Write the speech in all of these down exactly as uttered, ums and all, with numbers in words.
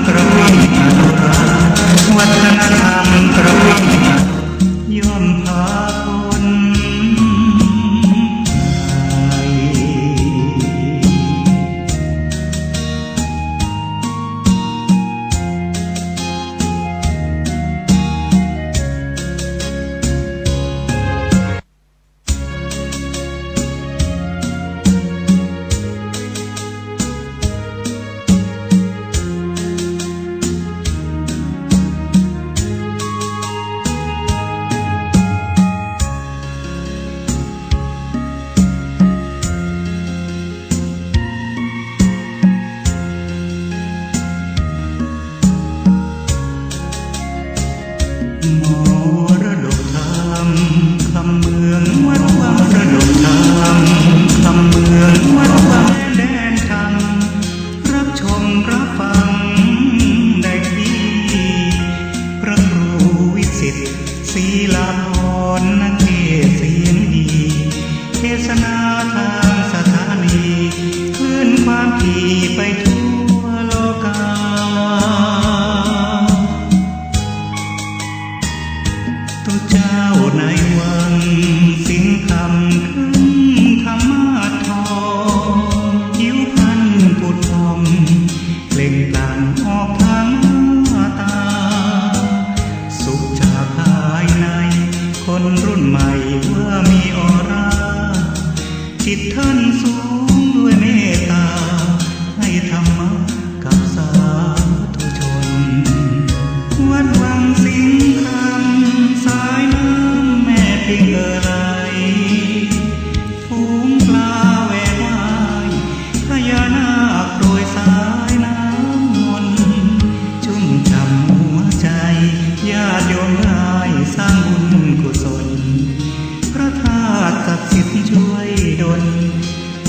ประเพณีอนุรักษ์วัฒนธรรมประเพณีย่อมพาคนไทย มรดกธรรมคำเมืองวัดวัง มรดกธรรมคำเมืองวัดวัง แดนธรรมรับชมรับฟังได้ที่ พระครูวิสิต ศรีลาภรณ์ นักเทศน์เสียงดี เทศนาทางสถานี คลื่นความถี่ไปทั่วโลกา ตุ๊เจ้าในวังสิงห์คำ ขึ้นธรรมาสน์ทอง ผิวพรรณผุดผ่อง เปล่งปลั่งออกทางหน้าตา สุขจากภายใน คนรุ่นใหม่ว่ามีออร่า จิตท่านสูงด้วยเมตตา ให้ธรรมะกับสาธุชน วัดวังสิงห์คำ สายน้ำแม่ปิงเอ่อไหล ฝูงปลาแหวกว่าย พญานาคโปรยสายน้ำมนต์ ชุ่มฉ่ำหัวใจ ญาติโยมได้สร้างบุญกุศล พระธาตุศักดิ์สิทธิ์ช่วยดล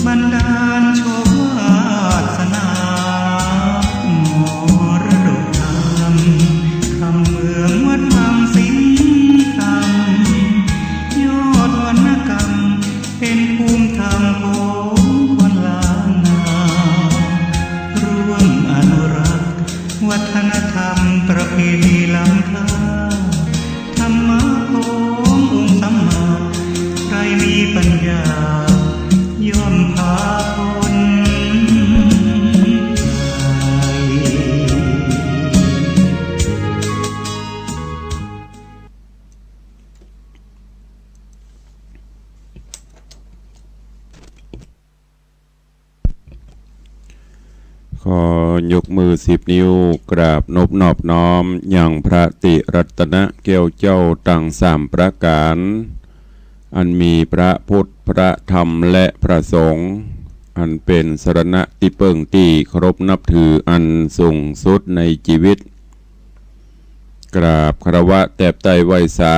บันดาลโชควาสนา มรดกธรรมคำเมืองวัดวังสิงห์คำ ยอดวรรณกรรม เป็นภูมิธรรมของคนล้านนา ร่วมอนุรักษ์วัฒนธรรมประเพณีล้ำค่า ธรรมะขององค์สัมมา ใครมีปัญญาย่อมพาคนไทย ขอยกมือสิบนิ้วกราบนบนอบน้อมยังพระติรัตนแก้วเจ้าตังสามประก๋าน อันมีพระพุทธ พระธรรม และพระสงฆ์ อันเป๋นสรณะตี้เปิ้งตี้เคารพนับถืออันสูงสุดในจีวิต กราบคารวะแตบไต้ไหว้สา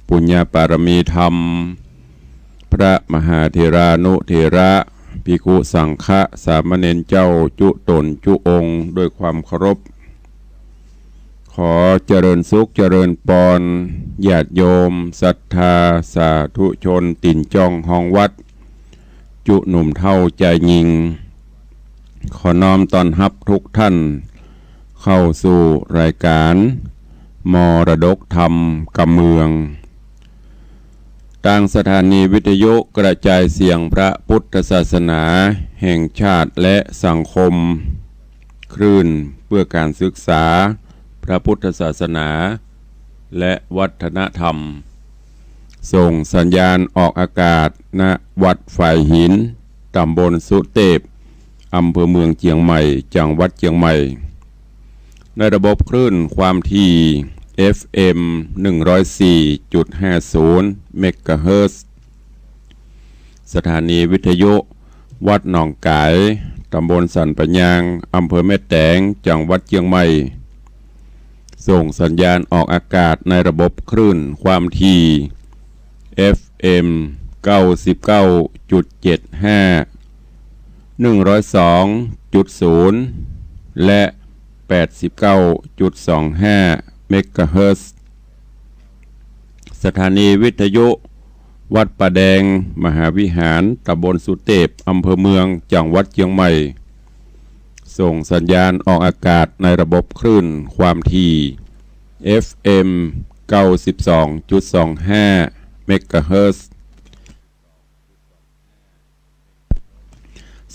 ปุญญปารมีธรรม พระมหาเถรานุเถระ ภิกขุสังฆะ สามเณรเจ้าจุ๊ต๋นจุ๊องค์ด้วยความเคารพ ขอเจริญสุขเจริญปอน ญาติโยมศรัทธาสาธุชนตี๋นจ้องฮองวัด จุ๊หนุ่มเฒ่าจายญิง ขอน้อมต้อนฮับทุกท่านเข้าสู่รายการมรดกธรรมกำเมือง ตางสถานีวิทยุกระจายเสียงพระพุทธศาสนาแห่งชาติและสังคม คลื่นเพื่อการศึกษาพระพุทธศาสนาและวัฒนธรรม ส่งสัญญาณออกอากาศ ณ วัดฝายหิน ต๋ำบลสุเตพ อำเภอเมืองเจียงใหม่ จังหวัดเจียงใหม่ ในระบบคลื่นความถี่ เอฟเอ็ม หนึ่งร้อยสี่จุดห้าศูนย์ เมกะเฮิรตซ์ สถานีวิทยุวัดหนองก๋าย ต๋ำบลสันปะยาง อำเภอแม่แตง จังหวัดเจียงใหม่ ส่งสัญญาณออกอากาศในระบบคลื่นความถี่ เอฟเอ็ม เก้าสิบเก้าจุดเจ็ดห้า หนึ่งร้อยสองจุดศูนย์ และ แปดสิบเก้าจุดสองห้า เมกะเฮิรตซ์ สถานีวิทยุวัดป่าแดงมหาวิหาร ต๋ำบลสุเตพ อำเภอเมือง จังหวัดเจียงใหม่ ส่งสัญญาณออกอากาศในระบบคลื่นความถี่ เอฟ เอ็ม เก้าสิบสองจุดสองห้า เมกะเฮิรตซ์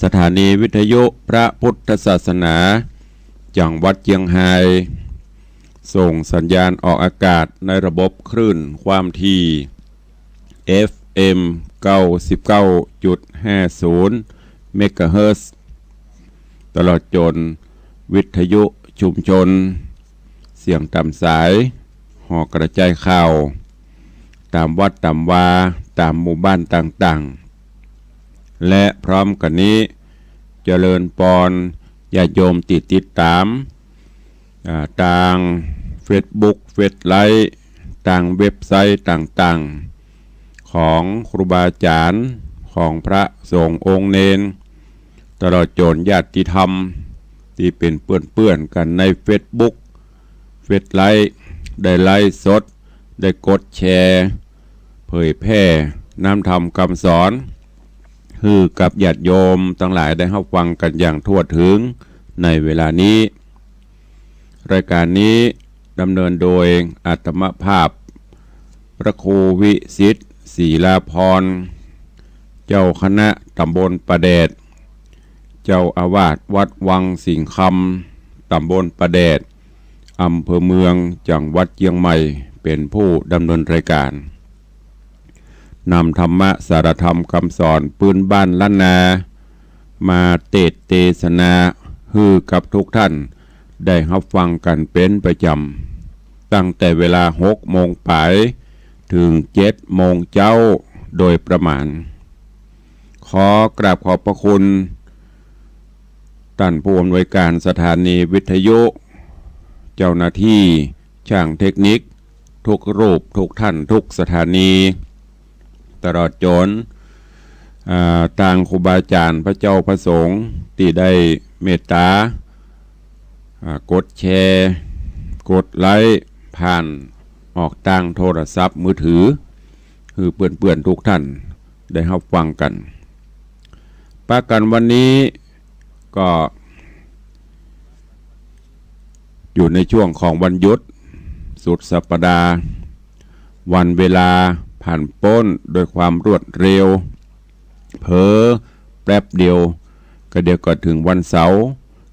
สถานีวิทยุพระพุทธศาสนา จังหวัดเจียงฮาย ส่งสัญญาณออกอากาศในระบบคลื่นความถี่ เอฟ เอ็ม เก้าสิบเก้าจุดห้าศูนย์ เมกะเฮิรตซ์ ตลอดจ๋นวิทยุชุมชน เสียงต๋ามสาย หอกระจายข่าว ต๋ามวัดต๋ามวา ต๋ามหมู่บ้านต่างๆ และพร้อมกั๋นนี้ เจริญปอนญาติโยมตี้ติดต๋าม อ่า ตางเฟซบุ๊ก เฟซไลฟ์ ตางเว็บไซต์ต่างๆ ของครูบาอาจ๋ารย์ ของพระสงฆ์องค์เณร ตลอดจ๋นญาติธรรม ตี้เป๋นเปื้อนๆ กั๋นในเฟซบุ๊ก เฟซไลฟ์ ได้ไลฟ์สด ได้กดแชร์ เผยแพร่น้ำธรรมกำสอน หื้อกับญาติโยมตังหลายได้ฮับฟังกั๋นอย่างทั่วเถิงในเวลานี้ รายการนี้ดำเนินโดยอาตมาภาพ พระครูวิสิทธิ์ ศรีลาภรณ์ เจ้าคณะต๋ำบลป่าแดด เจ้าอาวาสวัดวังสิงห์คำ ต๋ำบลป่าแดด อำเภอเมือง จังหวัดเจียงใหม่ เป๋นผู้ดำเนินรายการ นำธรรมะสารธรรมกำสอนปื้นบ้านล้านนา มาเตสน์เตสนา หื้อกับทุกท่านได้ฮับฟังกั๋นเป๋นประจ๋ำ ตั้งแต่เวลาหกโมงป๋าย เถิงเจ็ดโมงเจ๊าโดยประมาณ ขอกราบขอบพระคุณ ต้านผู้อำนวยการสถานีวิทยุ เจ้าหน้าตี้ จ้างเทคนิค ทุกรูป ทุกท่าน ทุกสถานี ตลอดจ๋น อ่า ตางครูบาอาจ๋ารย์ พระเจ้าพระสงฆ์ ตี้ได้เมตต๋า อ่า กดแชร์ กดไลค์ ผ่านออกตางโทรศัพท์มือถือ หื้อเปื้อนๆ ทุกท่านได้ฮับฟังกั๋น ปะกั๋นวันนี้ก็อยู่ในช่วงของวันหยุดสุดสัปดาห์ วันเวลาผ่านป๊นโดยความรวดเร็ว เผลอแป๊บเดียว ก็เดี๋ยวก็เถิงวันเสาร์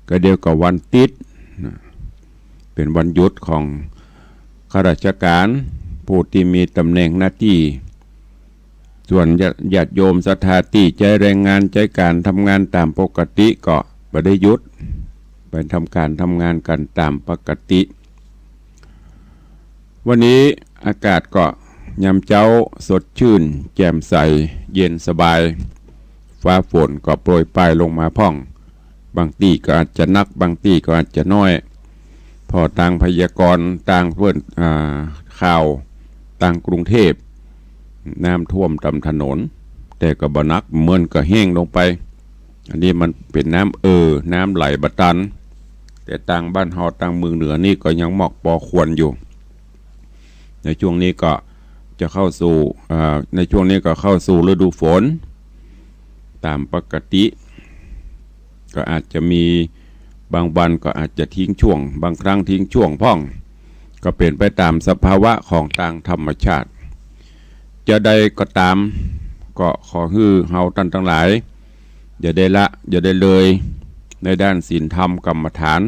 ก็เดี๋ยวก็วันติ๊ดนะ เป๋นวันหยุดของข้าราชการ ผู้ตี้มีต๋ำแหน่งหน้าตี้ ส่วนญาติ ญาติโยมศรัทธาตี้ใจ๊แรงงาน ใจ๊ก๋านทำงานต๋ามปกติก็บ่ได้หยุด ไปทำก๋านทำงานกั๋นต๋ามปกติ วันนี้อากาศก็ยามเจ๊าสดชื่น แจ่มใส เย็นสบาย ฟ้าฝนก็โปรยปรายลงมาพ่อง บางตี้ก็อาจจะหนัก บางตี้ก็อาจจะน้อย เพราะตางพยากรณ์ ตางเปิ้น อ่า ข่าว ตางกรุงเทพฯ น้ำท่วมต๋ามถนน แต่ก็บ่หนัก เหมือนก็แห้งลงไป อันนี้มันเป๋นน้ำเอ่อ น้ำไหลบ่ตัน แต่ตางบ้านเฮา ตางเมืองเหนือนี่ก็ยังมอกปอควรอยู่ ในช่วงนี้ก็จะเข้าสู่ อ่า ในช่วงนี้ก็เข้าสู่ฤดูฝนต๋ามปกติ ก็อาจจะมีบางวันก็อาจจะทิ้งช่วง บางครั้งทิ้งช่วงพ่อง ก็เป๋นไปต๋ามสภาวะของตางธรรมชาติ จะใดก็ต๋าม ก็ขอหื้อเฮาต้านตังหลาย อย่าได้ละ อย่าได้เลย ในด้านศีลธรรมกรรมฐาน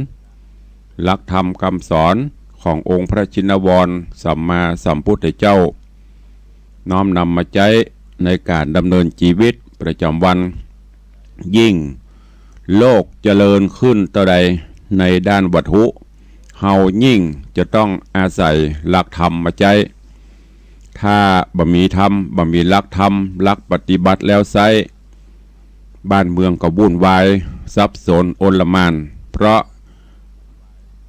หลักธรรมกำสอนขององค์พระชินวรสัมมาสัมพุทธเจ้า น้อมนำมาใจ๊ในก๋านดำเนินจีวิตประจ๋ำวัน ยิ่งโลกเจริญขึ้นเต้าใดในด้านวัตถุ เฮายิ่งจะต้องอาศัยหลักธรรมมาใจ๊ ถ้าบ่มีธรรม บ่มีหลักธรรม หลักปฏิบัติแล้วไซร้ บ้านเมืองก็วุ่นวาย สับสน อลหม่าน เพราะ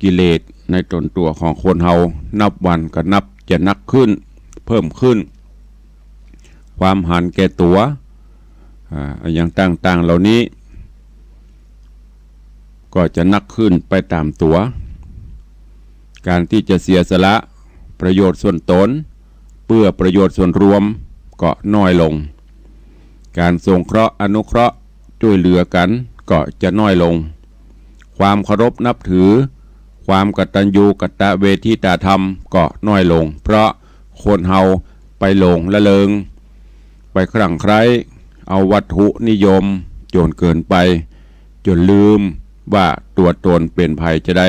กิเลสในตนตั๋วของคนเฮา นับวันก็นับจะหนักขึ้น เพิ่มขึ้น ความหันแก่ตั๋ว อ่า อย่างต่างๆ เหล่านี้ ก็จะหนักขึ้นไปต๋ามตั๋ว ก๋านตี้จะเสียสละประโยชน์ส่วนตน เพื่อประโยชน์ส่วนรวมก็น้อยลง ก๋านสงเคราะห์อนุเคราะห์จ้วยเหลือกั๋นก็จะน้อยลง ความเคารพนับถือ ความกตัญญูกตเวทิตาธรรมก็น้อยลง เพราะคนเฮาไปหลงละเริง ไปคลั่งไคล้เอาวัตถุนิยมจ๋นเกินไป จ๋นลืมว่าตั๋วต๋นเป๋นใผจะใด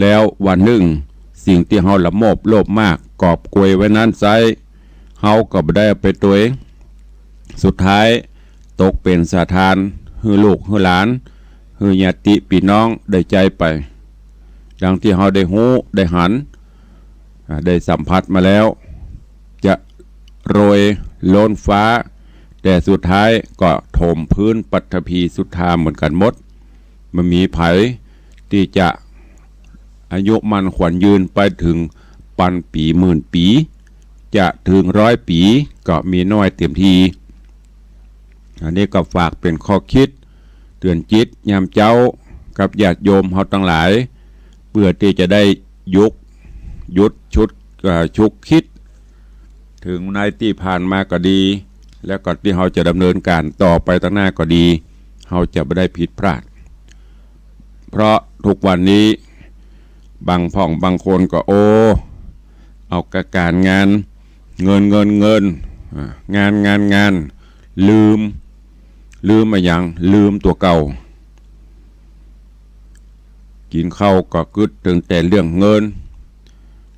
แล้ววันนึ่งสิ่งตี้เฮาละโมบโลภมากกอบโกยไว้นั้นไซ้ เฮาก็บ่ได้เอาไปตวย สุดท้ายตกเป๋นสะทานหื้อลูกหื้อหลาน หื้อญาติปี้น้องได้ใจ๊ไป ดังตี้เฮาได้ฮู้ได้หัน อ่า ได้สัมผัสมาแล้ว จะโรยล้นฟ้า แต่สุดท้ายก็ถมพื้นปฐพีสุธาเหมือนกั๋นหมด บ่มีใผตี้จะอายุมั่นขวัญยืนไปเถิงปันปี๋หมื่นปี๋ จะเถิงร้อยปี๋ก็มีน้อยเต็มที อันนี้ก็ฝากเป๋นข้อคิดเตื๋อนจิตยามเจ๊ากับญาติโยมเฮาตังหลาย เปื้อตี้จะได้ยุก หยุดชุด เอ่อ ชุกคิด เถิงในตี้ผ่านมาก็ดี แล้วก็ตี้เฮาจะดำเนินก๋านต่อไปตังหน้าก็ดี เฮาจะบ่ได้ผิดพลาด เพราะทุกวันนี้บางพ่องบางคนก็ โอ้ เอากะก๋านงาน เงิน เงิน เงิน อ่า งาน งาน งาน ลืม ลืมอะหยัง ลืมตั๋วเก่า กิ๋นข้าวก็กึ๊ดเถิงแต่เรื่องเงิน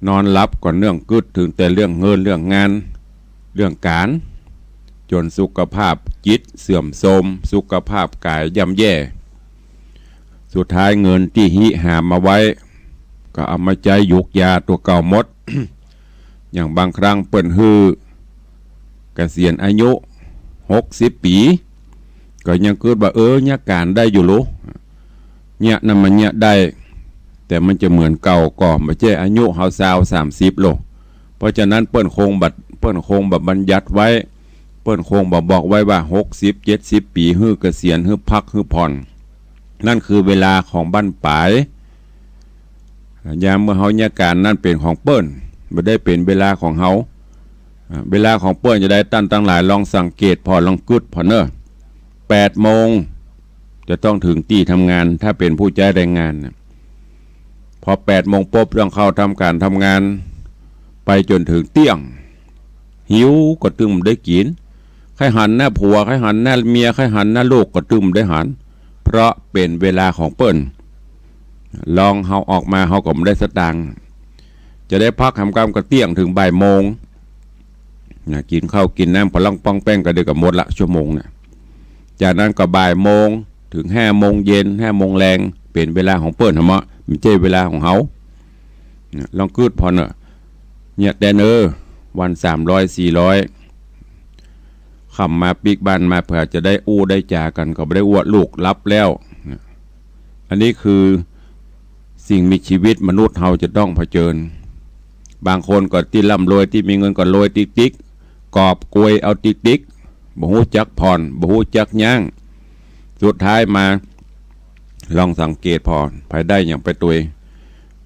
นอนหลับก็เนื่องกึ๊ดเถิงแต่เรื่องเงินเรื่องงาน เรื่องก๋าน จ๋นสุขภาพจิตเสื่อมโทรม สุขภาพก๋ายย่ำแย่ สุดท้ายเงินตี้ฮิหามาไว้ ก็เอามาใจ๊ยุกยาตั๋วเก่าหมด อย่างบางครั้งเปิ้นหื้อเกษียณอายุหกสิบปี๋ ก็ยังกึ๊ดว่า เออ เยียะก๋านได้อยู่หลู เยียะนั้นมันเยียะได้ แต่มันจะเหมือนเก่าก็บ่ใจ้อายุเฮาซาวสามสิบหลู เพราะฉะนั้นเปิ้นคงบ่ เปิ้นคงบ่บัญญัติไว้ เปิ้นคงบ่บอกไว้ว่าหกสิบ เจ็ดสิบปี๋หื้อเกษียณ หื้อพัก หื้อผ่อน นั่นคือเวลาของบั้นปลาย ยามเมื่อเฮาเยียะก๋านนั้นเป๋นของเปิ้น บ่ได้เป๋นเวลาของเฮา อ่า เวลาของเปิ้นจะใด ต้านตังหลายลองสังเกตผ่อ ลองกึ๊ดผ่อเน่อ แปดโมงจะต้องเถิงตี้ทำงาน ถ้าเป๋นผู้ใจ๊แรงงานน่ะ พอแปดโมงปุ๊บต้องเข้าทำก๋านทำงาน ไปจ๋นเถิงเตี้ยง หิวก็ตึงบ่ได้กิ๋น ใค่หันหน้าผัว ใค่หันหน้าเมีย ใค่หันหน้าลูกก็ตึงบ่ได้หัน เพราะเป๋นเวลาของเปิ้น ลองเฮาออกมาเฮาก็บ่ได้สตางค์ จะได้พักหำกำก็เตี้ยงเถิงบ่ายโมง นะ กิ๋นข้าวกิ๋นน้ำปะล่องป้องแป้งก็เดี๋ยวก็หมดละชั่วโมงน่ะ จากนั้นก็บ่ายโมงเถิงห้าโมงเย็น ห้าโมงแลง เป๋นเวลาของเปิ้นหะเมาะ บ่ใจ้เวลาของเฮา นะ ลองกึ๊ดผ่อเน่อ เยียะแต๊เน่อ วันสามร้อย สี่ร้อย ค่ำมาปิ๊กบ้านมา เปื้อจะได้อู้ได้จ๋ากั๋น ก็บ่ได้อู้ ลูกหลับแล้ว นะ อันนี้คือสิ่งมีชีวิตมนุษย์เฮาจะต้องเผชิญ บางคนก็ตี้ร่ำรวยตี้มีเงินก็รวยติ๊กๆ กอบโกยเอาติ๊กๆ บ่ฮู้จักผ่อน บ่ฮู้จักยั้ง สุดท้ายมา ลองสังเกตผ่อ ใผได้หยังไปตวย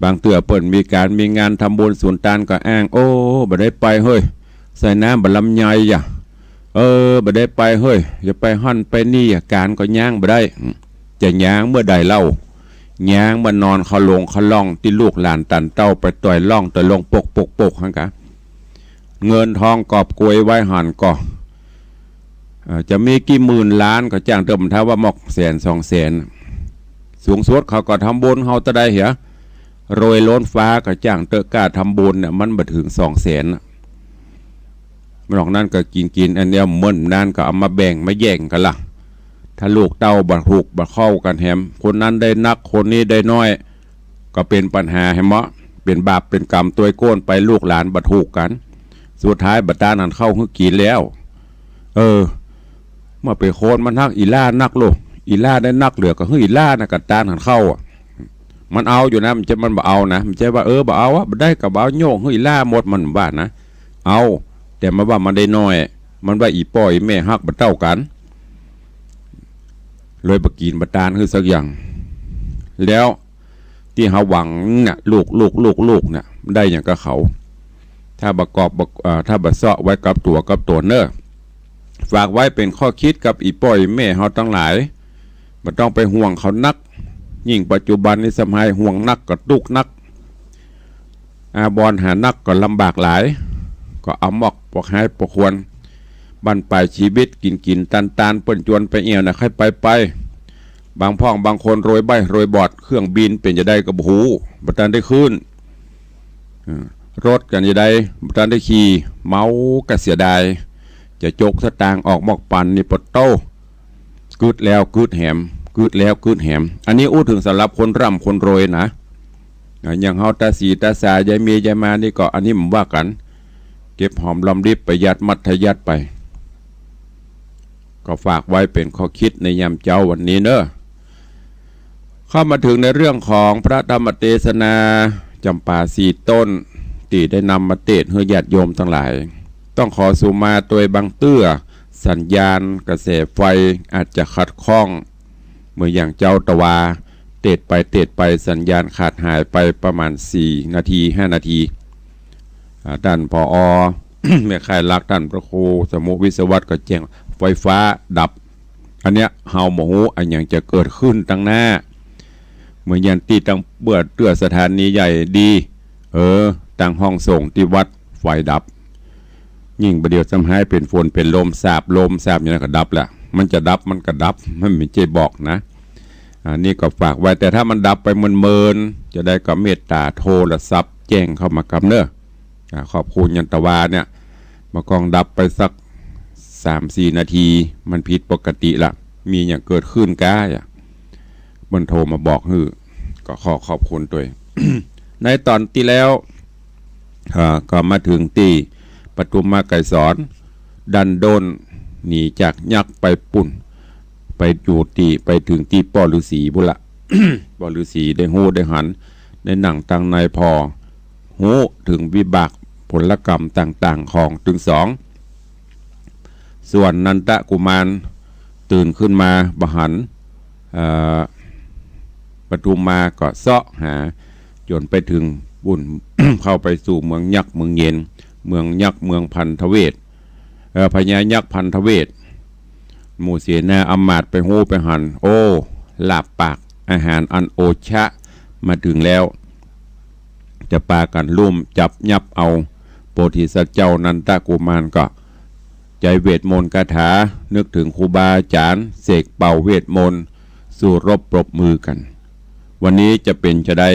บางเตื้อเปิ้นมีก๋านมีงานทำบุญสุนตานก็อ้าง โอ้ บ่ได้ไปเฮ้ย ใส่น้ำบ่าลำไยอะ เออ บ่ได้ไปเฮ้ย จะไปหั้นไปนี่อะ ก๋านก็ย้างบ่ได้ จะย้างเมื่อใดเล่า ย้างเมื่อนอนเข้าหลงเข้าล่องตี้ลูกหลานตันเต้าไปต่อยล่องต่อยลงปกปกปกหั้นกา เงินทองกอบโกยไว้หั้นก็ เอ่อ จะมีกี่หมื่นล้านก็จ้างเต๊อะ บ่าถ้าว่าหมอกแสนสองแสน สูงสุดเขาก็ทำบุญเฮาเต้าใดเหีย โรยล้นฟ้าก็จ้างเต๊อะ ก้าทำบุญเนี่ยมันบ่เถิงสองแสนน่ะ นอกนั้นก็กิ๋นกิ๋น อันเดียวเมินนั้นก็เอามาแบ่งมาแย่งกั๋นละ ถ้าลูกเต้าบ่ถูกบ่เข้ากั๋นแหม คนนั้นได้นัก คนนี้ได้น้อย ก็เป๋นปัญหาแหมเมาะ เป๋นบาปเป๋นก๋รรมตวยโก้นไป ลูกหลานบ่ถูกกั๋น สุดท้ายบ่ต้านหันข้าวหื้อกิ๋นแล้ว เออ เมื่อเป๋นคนมันฮักอี่หล้านักโล อี่หล้าได้นักเหลือก็หื้ออี่หล้านะ ก็ต้านหันข้าวอะ มันเอาอยู่นะ บ่ใจ้มันบ่เอานะ บ่ใจ้ว่า เออ บ่เอาอะ บ่ได้ก็บ่เอา โยกหื้ออี่หล้าหมด มันบ่ว่านะ เอา แต่มันว่ามันได้น้อย มันว่าอี่ป้ออี่แม่ฮักบ่เต้ากั๋น เลยบ่กิ๋นบ่ต้านหื้อสักอย่าง แล้วตี้เฮาหวังเนี่ย ลูก ลูก ลูก ลูกเนี่ย ได้หยังกับเขา ถ้าบ่กอบบ่ เอ่อ ถ้าบ่เซาะไว้กับตั๋วกับต๋นเน่อ ฝากไว้เป๋นข้อคิดกับอี่ป้ออี่แม่เฮาตังหลาย บ่ต้องไปห่วงเขานัก ยิ่งปัจจุบันนี้สำหายห่วงนักก็ตุ๊กข์นัก อา บ่อนหานักก็ลำบากหลาย ก็เอามอกปวกหายปวกควร บั้นปลายชีวิตกิ๋นๆ ตานๆ เปิ้นจวนไปแอ่วน่ะ ใค่ไปไป บางพ่องบางคนรวยใบ้รวยบอด เครื่องบินเป๋นจะใดก็บ่ฮู้ บ่ตันได้ขึ้น เออ รถก็จะใด บ่ตันได้ขี่ เมาก็เสียดาย จะจกสตางค์ออกมอกปันนี่ปะโต้ กึ๊ดแล้วกึ๊ดแหม กึ๊ดแล้วกึ๊ดแหม อันนี้อู้เถิงสำหรับคนร่ำคนรวยนะ อ่า อย่างเฮาตาสีตาสายายเมยายมานี่ก็ อันนี้บ่ว่ากั๋น เก็บหอมรอมริบประหยัดมัธยัสถ์ไป ก็ฝากไว้เป๋นข้อคิดในยามเจ๊าวันนี้เนาะ เข้ามาเถิงในเรื่องของพระธรรมเตสนาจ๋ำปาสี่ต้น ตี้ได้นำมาเตสน์หื้อญาติโยมตังหลาย ต้องขอสูมาตวยบางเตื้อ สัญญาณกระแสไฟอาจจะขัดข้อง เหมือนอย่างเจ๊าตะวา เตสน์ไปเตสน์ไปสัญญาณขาดหายไปประมาณสี่นาที ห้านาที อ่า ต้าน ผอ แม่ค่ายรัก ต้านพระครูสมุวิศวัตรก็แจ้งไฟฟ้าดับ อันเนี้ยเฮาบ่ฮู้อะหยังจะเกิดขึ้นตังหน้า เหมือนอย่างตี้ตังเปื้อเตื้อสถานีใหญ่ดี เออ ตังห้องส่งตี้วัดไฟดับ ยิ่งบ่าเดี่ยวสำหายเป๋นฝนเป๋นลม สาบลมสาบอย่างนั้นก็ดับละ มันจะดับมันก็ดับ มันบ่ใจ้บอกนะ อันนี้ก็ฝากไว้ แต่ถ้ามันดับไปเมินๆ จะใดก็เมตต๋าโทรศัพท์แจ้งเข้ามากำเนาะ อ่า ขอบคุณ อย่างตะวาเนี่ย บ่ากองดับไปสักสามสี่นาที มันผิดปกติละ มีหยังเกิดขึ้นก้าอะ เปิ้นโทรมาบอกหื้อ ก็ขอขอบคุณตวย ในต๋อนตี้แล้ว อ่า ก็มาเถิงตี้ปทุมไกรสร ดั้นด้นหนีจากยักษ์ไปปู้น ไปอยู่ตี้ ไปเถิงตี้ป้อฤๅษีปู้นละ ป้อฤๅษีได้ฮู้ได้หัน ได้นั่งตังในผ่อ ฮู้เถิงวิบากผลกรรมต่างๆ ของตึงสอง ส่วนนันทกุมารตื่นขึ้นมาบ่หัน เอ่อ ปทุมมาก็เซาะหา จ๋นไปเถิงปู้น เข้าไปสู่เมืองยักษ์เมืองเย็น เมืองยักษ์เมืองพันธเวท เอ่อ พญายักษ์พันธเวท หมู่เสนาอำมาตย์ไปฮู้ไปหัน โอ้ ลาบปาก อาหารอันโอชะมาเถิงแล้ว จะปากั๋นลุ่มจับยับเอา โพธิสัตว์เจ้านันทกุมารก็ใจ๊เวทมนต์คาถา นึกเถิงครูบาอาจ๋ารย์ เสกเป่าเวทมนต์ สู้รบปรบมือกั๋น วันนี้จะเป๋นจะใด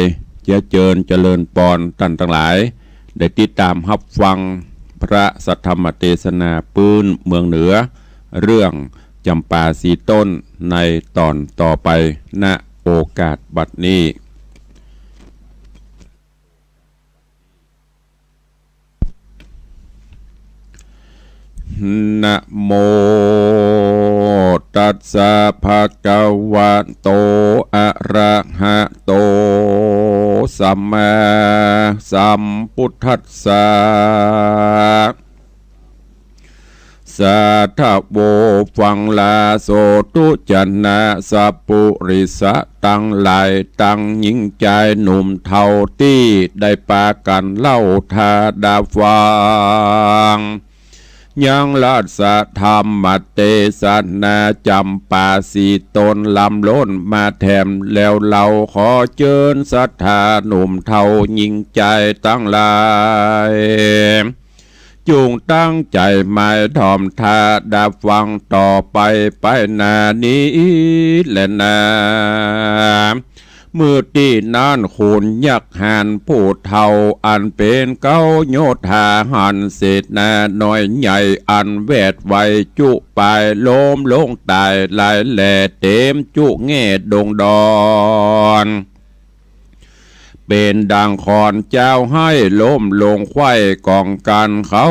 เจียเจิญเจริญปอนต้านตังหลาย ได้ติดต๋ามฮับฟังพระสัทธรรมเตสนาปื๊นเมืองเหนือ เรื่องจ๋ำปาสี่ต้นในต๋อนต่อไป ณ โอกาสบัดนี้ นะโม ตัสสะ ภะคะวะโต อะระหะโต สัมมาสัมพุทธัสสะ สาธะโว ฟังลาโสธุ จนะ สัปปุริสะตังหลาย ตังหญิงจายหนุ่มเฒ่า ตี้ได้ปากั๋นเล่าถาดาฟัง ยังราชธรรมเตสนาจ๋ำปาสี่ต้นล้ำล้นมาแถม แล้วเฮาขอเจิญศรัทธาหนุ่มเฒ่าหญิงจายตังหลาย จุ่งตั้งใจ๋หมายถ่อมถาดาฟังต่อไปไปหน้านี้แลนา เมื่อตี้นั้นขุนยักษ์หาญผู้เฒ่า อันเป๋นเก๊าโยธาหันเสนาน้อยใหญ่ อันแวดไวจุปายล้มลงต๋ายหลายแหล่ เต๋มจุแง่ดงดอน เป๋นดังขอนเจ๊าไห้ล้มลงไขว้ก๋องกั๋น เขา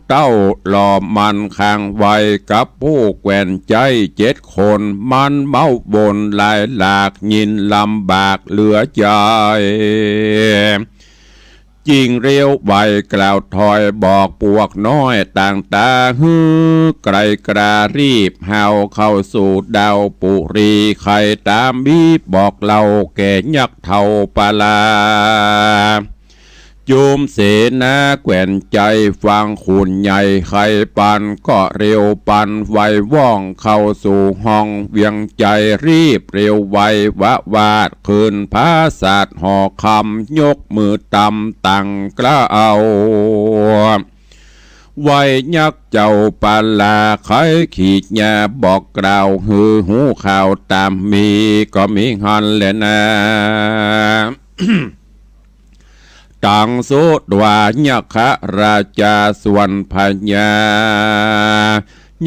เต้าหล่อมันขังไว้กับผู้แขวนใจ๊เจ็ดคน มันเม้าบ่นหลายหลาก ยินลำบากเหลือใจ๋ จิ่งเร็วไวกล่าวถอยบอกปวกน้อยต่างต๋า หื้อไกลกรารีบเฮาเข้าสู่ดาวปุรี ใค่ต๋ามบีบอกเล่าแก่ยักษ์เฒ่าปาลา จุมเสนาแคว่นใจ๋ฟังขุนใหญ่ใค่ปัน ก็เร็วปันไวว่องเข้าสู่ห้องเวียงใจ๋ รีบเร็วไววะวาดขึ้นผาสาทหอคำ ยกมือตำตั้งเกล้า ไหว้ยักษ์เจ้าปาลา ใค่ขีดยาบอกกล่าวหื้อฮู้ข่าวต๋ามมี ก็มีหั้นแลนา ตังสุตวายักขราชาส่วนพญา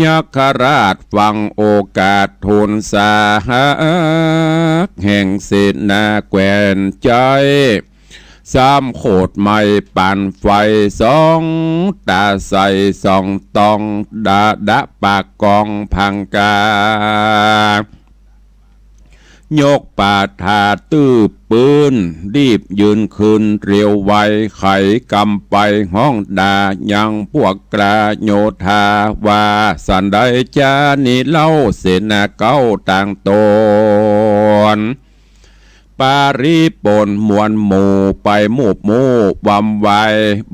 ยักขราชฟังโอกาสทูลสาหัก แห่งเสนาแคว่นใจ๋ ซ้ำโขดไหม้ปานไฟ สองต๋าใสส่องตอง ดาดะปากกองพังกา ยกปาฐาตื้อปื้น รีบยืนขึ้นเร็วไว ไขกำไปฮ้องด่ายังพวกกล้าโยธาว่า สันใดจานี้เล่าเสนาเก้าต่างตน ปาริปนมวลหมู่ไปมูบมู่วำไว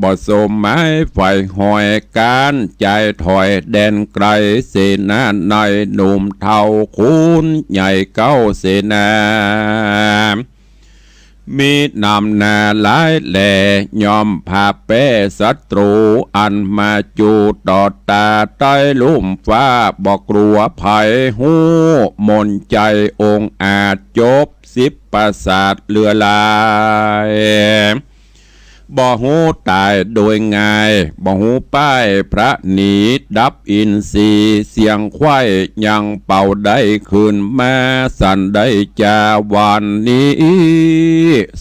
บ่สมหมายใฝ่หอย ก๋านจ่ายถอยแดนไกล เสนาในหนุ่มเฒ่าขุนใหญ่เก้าเสนา มีนำหน้าหลายแหล่ ย่อมผ่าแป้ศัตรู อันมาจูต่อต๋าใต้ลุ่มฟ้า บ่กลัวภัยฮู้มนใจ๋ องอาจจบสิบประสาทเหลือหลาย บ่ฮู้ต๋ายโดยง่าย บ่ฮู้ป้ายพระหนี ดับอินทรีย์เสียงไขว้ ยังเป่าได้คืนมา สันใดจาวันนี้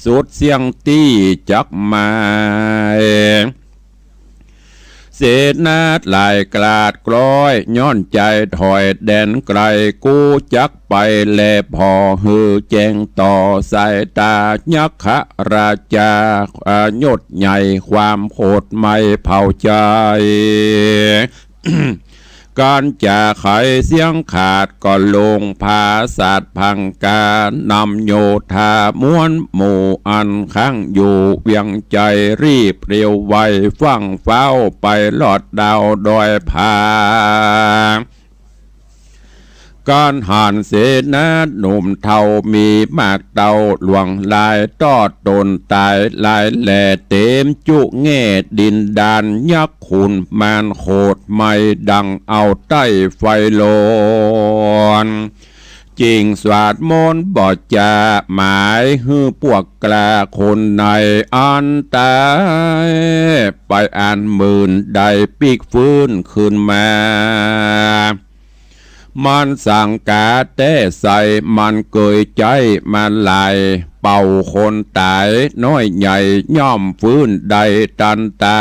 สุดเสี้ยงตี้จักหมาย เสนาหลายกลาดกล้อย ย้อนจ่ายถอยแดนไกล กูจักไปแลผ่อ หื้อแจ้งต่อสายต๋า ยักขราชา อ่า ยศใหญ่ความโขดไหม้เผาใจ๋ ก๋านจะไขเสียงขาด ก็ลงผาสาทพังกา นำโยธามวลหมู่ อันค้างอยู่เวียงใจ๋ รีบเร็วไวฟั่งฟ้าว ไปลอดดาวดอยผา ก๋านหันเสนาหนุ่มเฒ่า มีมากเต้าหลวงหลาย ตอดต๋นต๋ายหลายแหล่ เต๋มจุแง่ดินดาน ยักษ์ขุนมารโขดไหม้ ดั่งเอาใต้ไฟลน จิ่งสวาดมนต์บ่จาหมาย หื้อปวกกล้าคนในอันต๋ายไปอันหมื่น ได้ปิ๊กฟื้นคืนมา มันสังกาแต๊ใส มันเกยใจ๊มาหลาย เป่าคนต๋ายน้อยใหญ่ ย่อมฟื้นได้ตันต๋า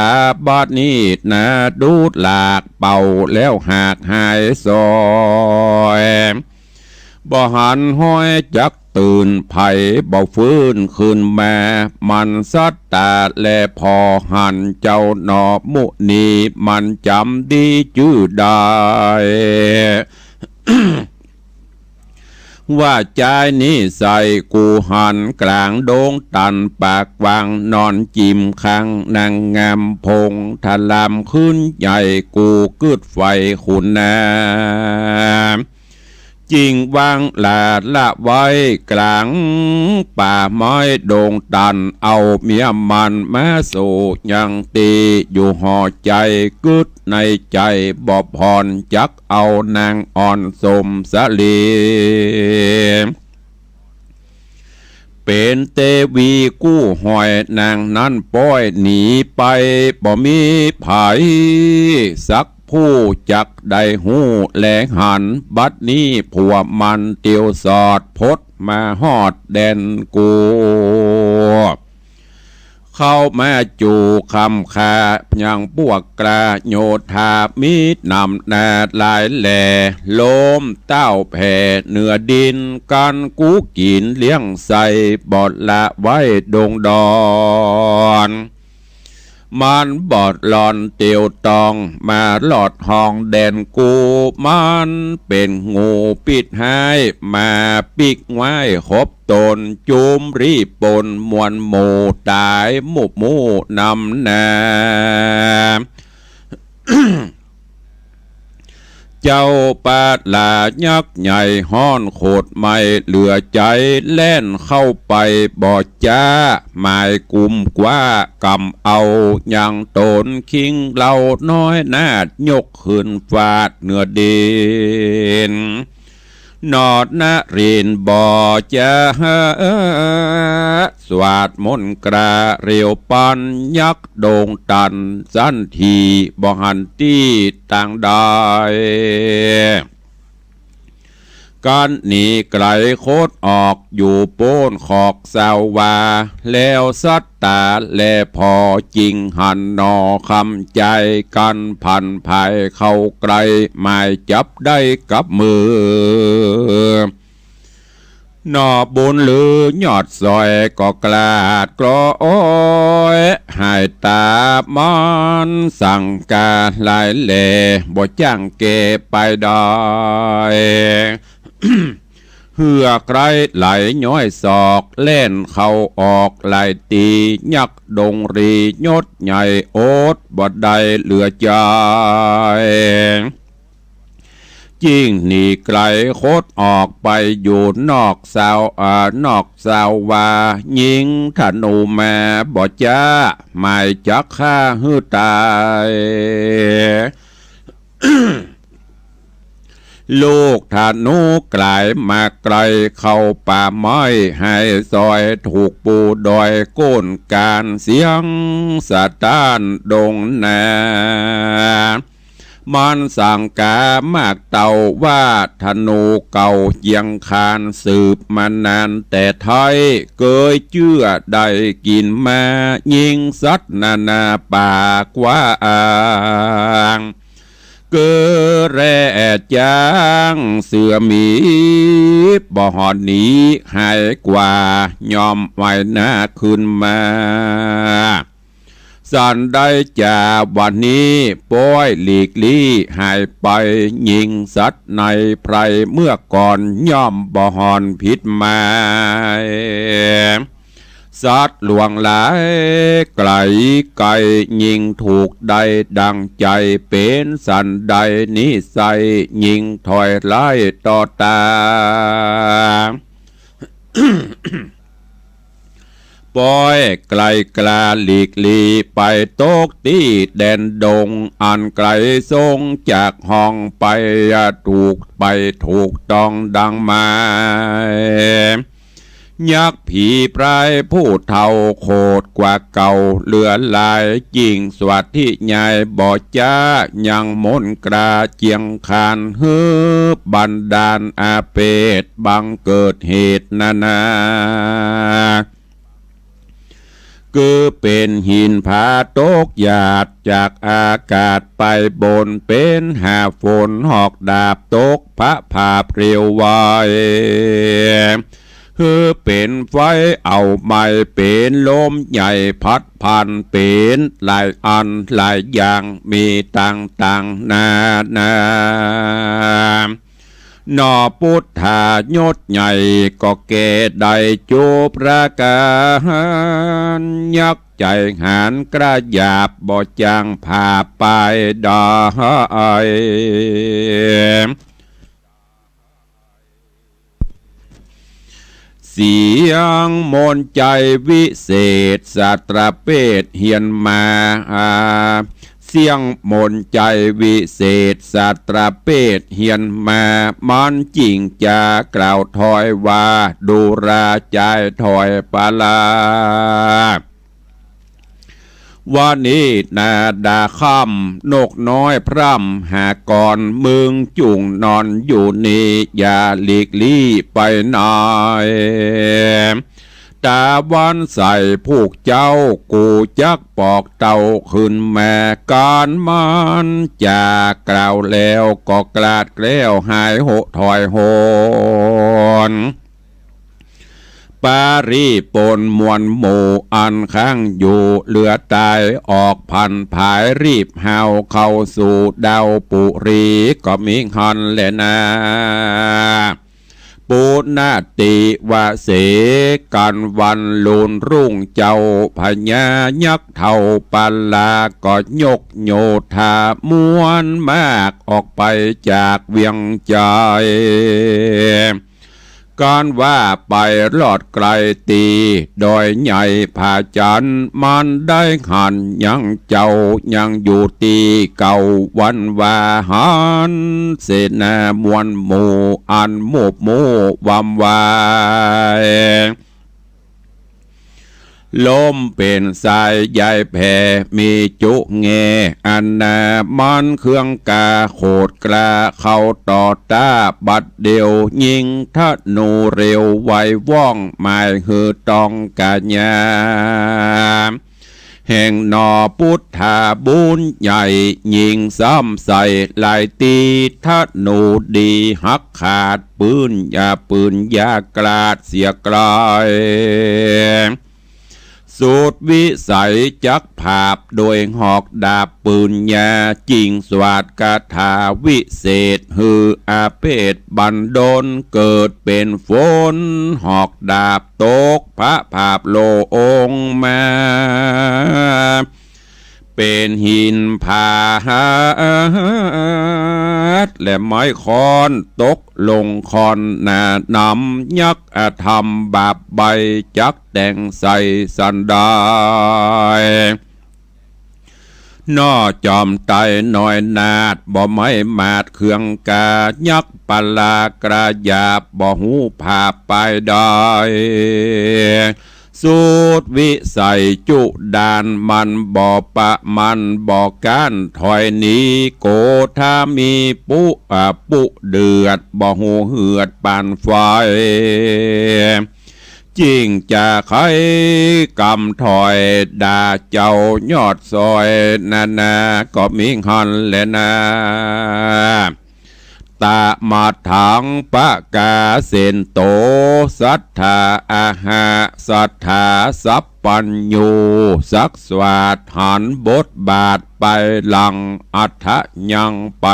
บัดนี้นาดูหลาก เป่าแล้วหากหายสอย บ่หันฮ้อยจักตื่น ใผบ่ฟื้นคืนมา มันสัตตาแลผ่อหัน เจ้าหนอมุนี มันจ๋ำดีจื้อได้ ว่าจายนี้ใส่ กูหันก๋างดงตันปากวาง นอนจิ่มข้างนางงามพง ถลำขึ้นใหญ่ กูกึ๊ดใฝ่ขุนนา จิ่งวางหลาดละไว้ก๋างป่าไม้ดงตัน เอาเมียมันมาสู่ยังตี้ อยู่ห่อใจ๋กึ๊ดในใจ๋บ่ผ่อน จักเอานางอ่อนสมสลี เป๋นเตวีกู้ห้อย นางนั้นป้อยหนีไป บ่มีใผสักผู้จักได้ฮู้แลหัน บัดนี้ผัวมันเตียวสอด พดมาฮอดแดนกู เข้ามาจู่คำคา ยังปวกกล้าโยธา มีนำหน้าหลายแหล่ โลมเต้าแผ่เหนือดิน กันกู้กิ๋นเลี้ยงใส่ บ่ละไว้ดงดอน มันบ่หล่อนเตียวตอง มาลอดห้องแดนกู มันเป๋นงูปิดฮ้าย มาปิ๊กไว้ขบตน จุมรีบปนมวลหมู่ ต๋ายหมู่หมู่นำนา เจ้าปลาหลายักษ์ใหญ่ฮ้อนโขดไหม้เหลือใจ๋ แล่นเข้าไปบ่จ๊า หมายกุมกว้ากำเอา ยังต๋นคิงเหล่าน้อยนาฏ ยกขึ้นฟาดเหนือดิน นอดนรินทร์บ่จ๊า สวาดมนต์กล้าเร็วปัน ยักษ์ดงตันสันที บ่หันตี้ตางใด กั๋นหนีไก๋คดออก อยู่โป๊นขอกสาวา แล้วสัตตาแลผ่อ จิ่งหันหน่อคำใจ๋ กั๋นผันผายเข้าใก้ หมายจับได้กับมือ หน่อบุญหรือยอดสอย ก็กลาดกลอย หายต๋ามันสังก๋าหลายแล บ่จ้างแก่ไปได้ เหื่อไก๋ไหลย้อยศอก แล่นเข้าออกหลายตี้ ยักษ์ดงรียศใหญ่ อดบ่ได้เหลือใจ๋ จิ่งหนีไก๋คดออกไป อยู่นอกสาว อ่า นอกสาวา ยิงธนูมาบ่จ๊า หมายจักฆ่าหื้อต๋าย ลูกธนูกลายมาไก๋ เข้าป่าไม้หายซอย ถูกปูดอยโก้นก๋าน เสียงสะต้านดงนา มันสังก๋ามากเต้าว่า ธนูเก่าเยียงคาน สืบมานานแต่ไท้ เกยเจื้อได้กิ๋นมา ยิงสัตว์นานาป่ากว้าง เกอแร่จ๊างเสือหมี บ่หอนหนีหายกว่า ย่อมไหวหน้าขึ้นมา สันได้จ่าวันนี้ ป้อยหลีกลี้หายไป ยิงสัตว์ในไพรเมื่อก่อน ย่อมบ่หอนผิดหมาย สัตว์หลวงหลายไก๋ไก๋ ยิงถูกได้ดังใจ๋ เป๋นสันใดนิสัย ยิงถอยไล่ต่อตา ป้อยไก๋กล้าหลีกลี้ ไปตกตี้แดนดง อันไก๋ทรงจากห้องไป ถูกไปถูกต้องดังหมาย ยักษ์ผีพรายผู้เฒ่าโขดกว่าเก่าเหลือหลาย จิ่งสวัสดิยายบ่จ๊า ยังมนต์กล้าเจียงคาน หื้อบันดาลอาเพศ บังเกิดเหตุนานา คือเป๋นหินผาตกหยาดจากอากาศไปบน เป๋นหาฝนหอกดาบตก พระผาเปรียวไหว หื้อเป๋นไฟเอาไหม้ เป๋นลมใหญ่พัดพัน เป๋นหลายอันหลายอย่าง มีต่างๆ นานา หน่อปุทธายศใหญ่ก็แก่ได้จุประก๋าน ยักษ์ใจ๋หานกระหยาบบ่จ้างผาไปได้ เสียงมนต์ใจ๋วิเศษสตรเปตเฮียนมา เสียงมนต์ใจ๋วิเศษสตรเปตเฮียนมา มันจิ่งจะกล่าวถอยว่า ดูราจายถอยปะลา วันนี้นาดาค่ำ นกน้อยพร่ำหากร มึงจุ่งนอนอยู่นี่ อย่าหลีกลี้ไปไหน ต๋าวันใสผู้เจ้า กูจักปอกเต้าขึ้นมา ก๋านมันจะกล่าวแล้ว ก็กลาดแกล้วหายโหถอยโหน ปริปุณมวลหมู่อันค้างอยู่เหลือต๋ายออกผันผายรีบฮาวเข้าสู่ดาวปุรีก็มีหั้นแลนา ปุณณติวเส กั๋นวันลุนรุ่งเจ้าพญายักษ์เฒ่าปลาก็ยกโยธาม้วนมากออกไปจากเวียงไจย กั๋นว่าไปรอดไกลตี้ดอยใหญ่ผาจันทน์ มันได้หันยังเจ้ายังอยู่ตี้เก่าวันวาหัน เสนามวลหมู่อันมูบมู่วำวาย ลมเป๋นสายใยแผ่มีจุแง อันนามันเครื่องกาโขดกล้าเข้าต่อต้า บัดเดี่ยวยิงธนูเร็วไวว่องหมายหื้อต้องกาญา แห่งหนอปุทธาบุญใหญ่ยิงซ้ำใส่หลายตี้ ธนูดีหักขาดปืนยาปืนยากราดเสียไกล สุดวิสัยจักผาบโดยหอกดาบปืนยา จิ่งสวาทคาถาวิเศษหื้ออาเพศบันดล เกิดเป๋นฝนหอกดาบตกพระผาบลงมา เป๋นหินผาหัดและไม้ค้อนตกลงคอนหนาหนำ ยักษ์อธรรมบาปใบจักแต่งใส่สันดาย หนอจอมไตน้อยนาฏบ่ไม้หมาดเครื่องกา ยักษ์ปลากระหยาบบ่ฮู้ผาบปายใด สุดวิสัยจุดานมันบ่ประมาณบ่ก้านถอยหนี โกธามีปุ อ่า ปุเดือดบ่ฮู้เหือดปานไฟ จิ่งจะไขกำถอยด่าเจ้ายอดซอยนานาก็มีหั้นแลนา ตะมัดถังปะกาเสนโต สัทธาอาหะสัทธาสัพพัญญู สักสวาทหันบทบาทไปหลังอัฏฐะยังไป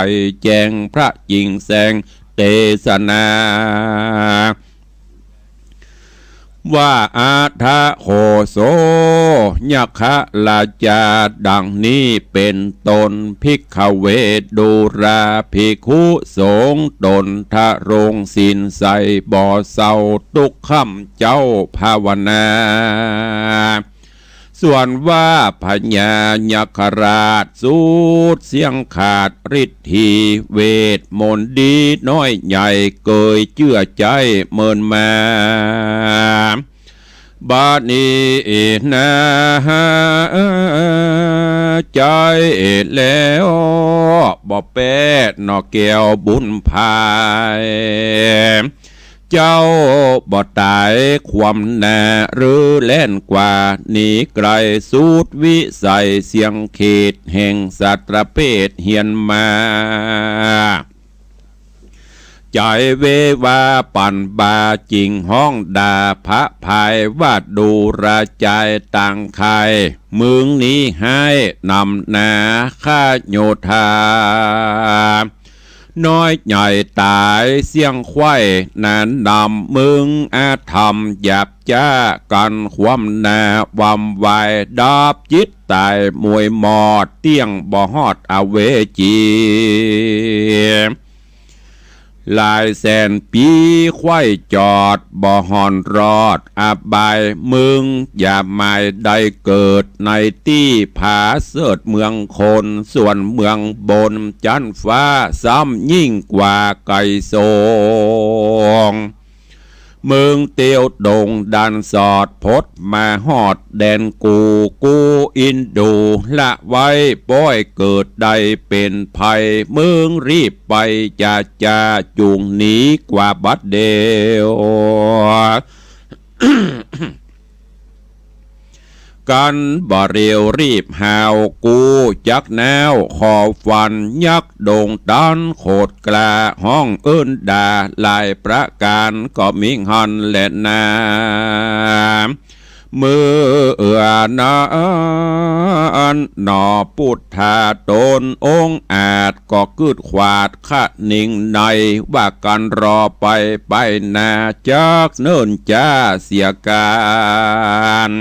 แจ้งพระจิ่งแสงเตสนา ว่าอัฏฐะโขโส ยักขราชา ดังนี้เป๋นต้น ภิกขเวดูราภิกขุสงฆ์ ตนทรงศีลใสบ่เศร้า ตุ๊กค่ำเจ้าภาวนา ส่วนว่าพญายักขราชสุดเสี้ยงขาดฤทธี เวทมนต์ดีน้อยใหญ่เกยเจื้อใจ๊เมินมา บัดนี้นาใจ๊แล้ว บ่แป๊หนอแก้วบุญภาย เจ้าบ่ต๋ายความหน้าหรือแล่นกว่าหนีไกล สุดวิสัยเสี้ยงเขตแห่งสัตว์ประเภทเฮียนมา ใจ๋เววาปั่นบ่าจิ่งฮ้องด่าพระพายว่าดูราจายต่างใค่ มึงนี้ฮ้ายนำหน้าข้าโยธา น้อยใหญ่ต๋ายเสี้ยงไขว้หนาหนำ มึงอธรรมหยาบจ๊ากั๋นความหน้าวำวาย ดับจิตต๋ายมวยหมอดเตี้ยงบ่ฮอดอเวจี หลายแสนปีไขว้จอดบ่ห่อนรอดอบาย มึงอย่าหมายได้เกิดในตี้ผาเสิดเมืองคน ส่วนเมืองบนจั๊นฟ้าซ้ำยิ่งกว่าไก๋สง มึงเตียวดงดันสอดพดมาฮอดแดนกู กูอินดูละไว้ป้อยเกิดได้เป๋นภัย มึงรีบไปจ่าจ่าจุ่งหนีกว่าบัดเดี่ยว กั๋นบ่เร็วรีบหาว กูจักหนาวขอฟัน ยักษ์ดงตันโขดกล้า ฮ้องเอิ้นด่าหลายประก๋าน ก็มีหั้นแลนา เมื่อนั้นหนอ ปุทธาต๋นองค์อาจ ก็กึ๊ดขวาดคะนิงใน ว่ากั๋นรอไป ไปหน้าจักเนิ่นจ๊าเสียก๋าน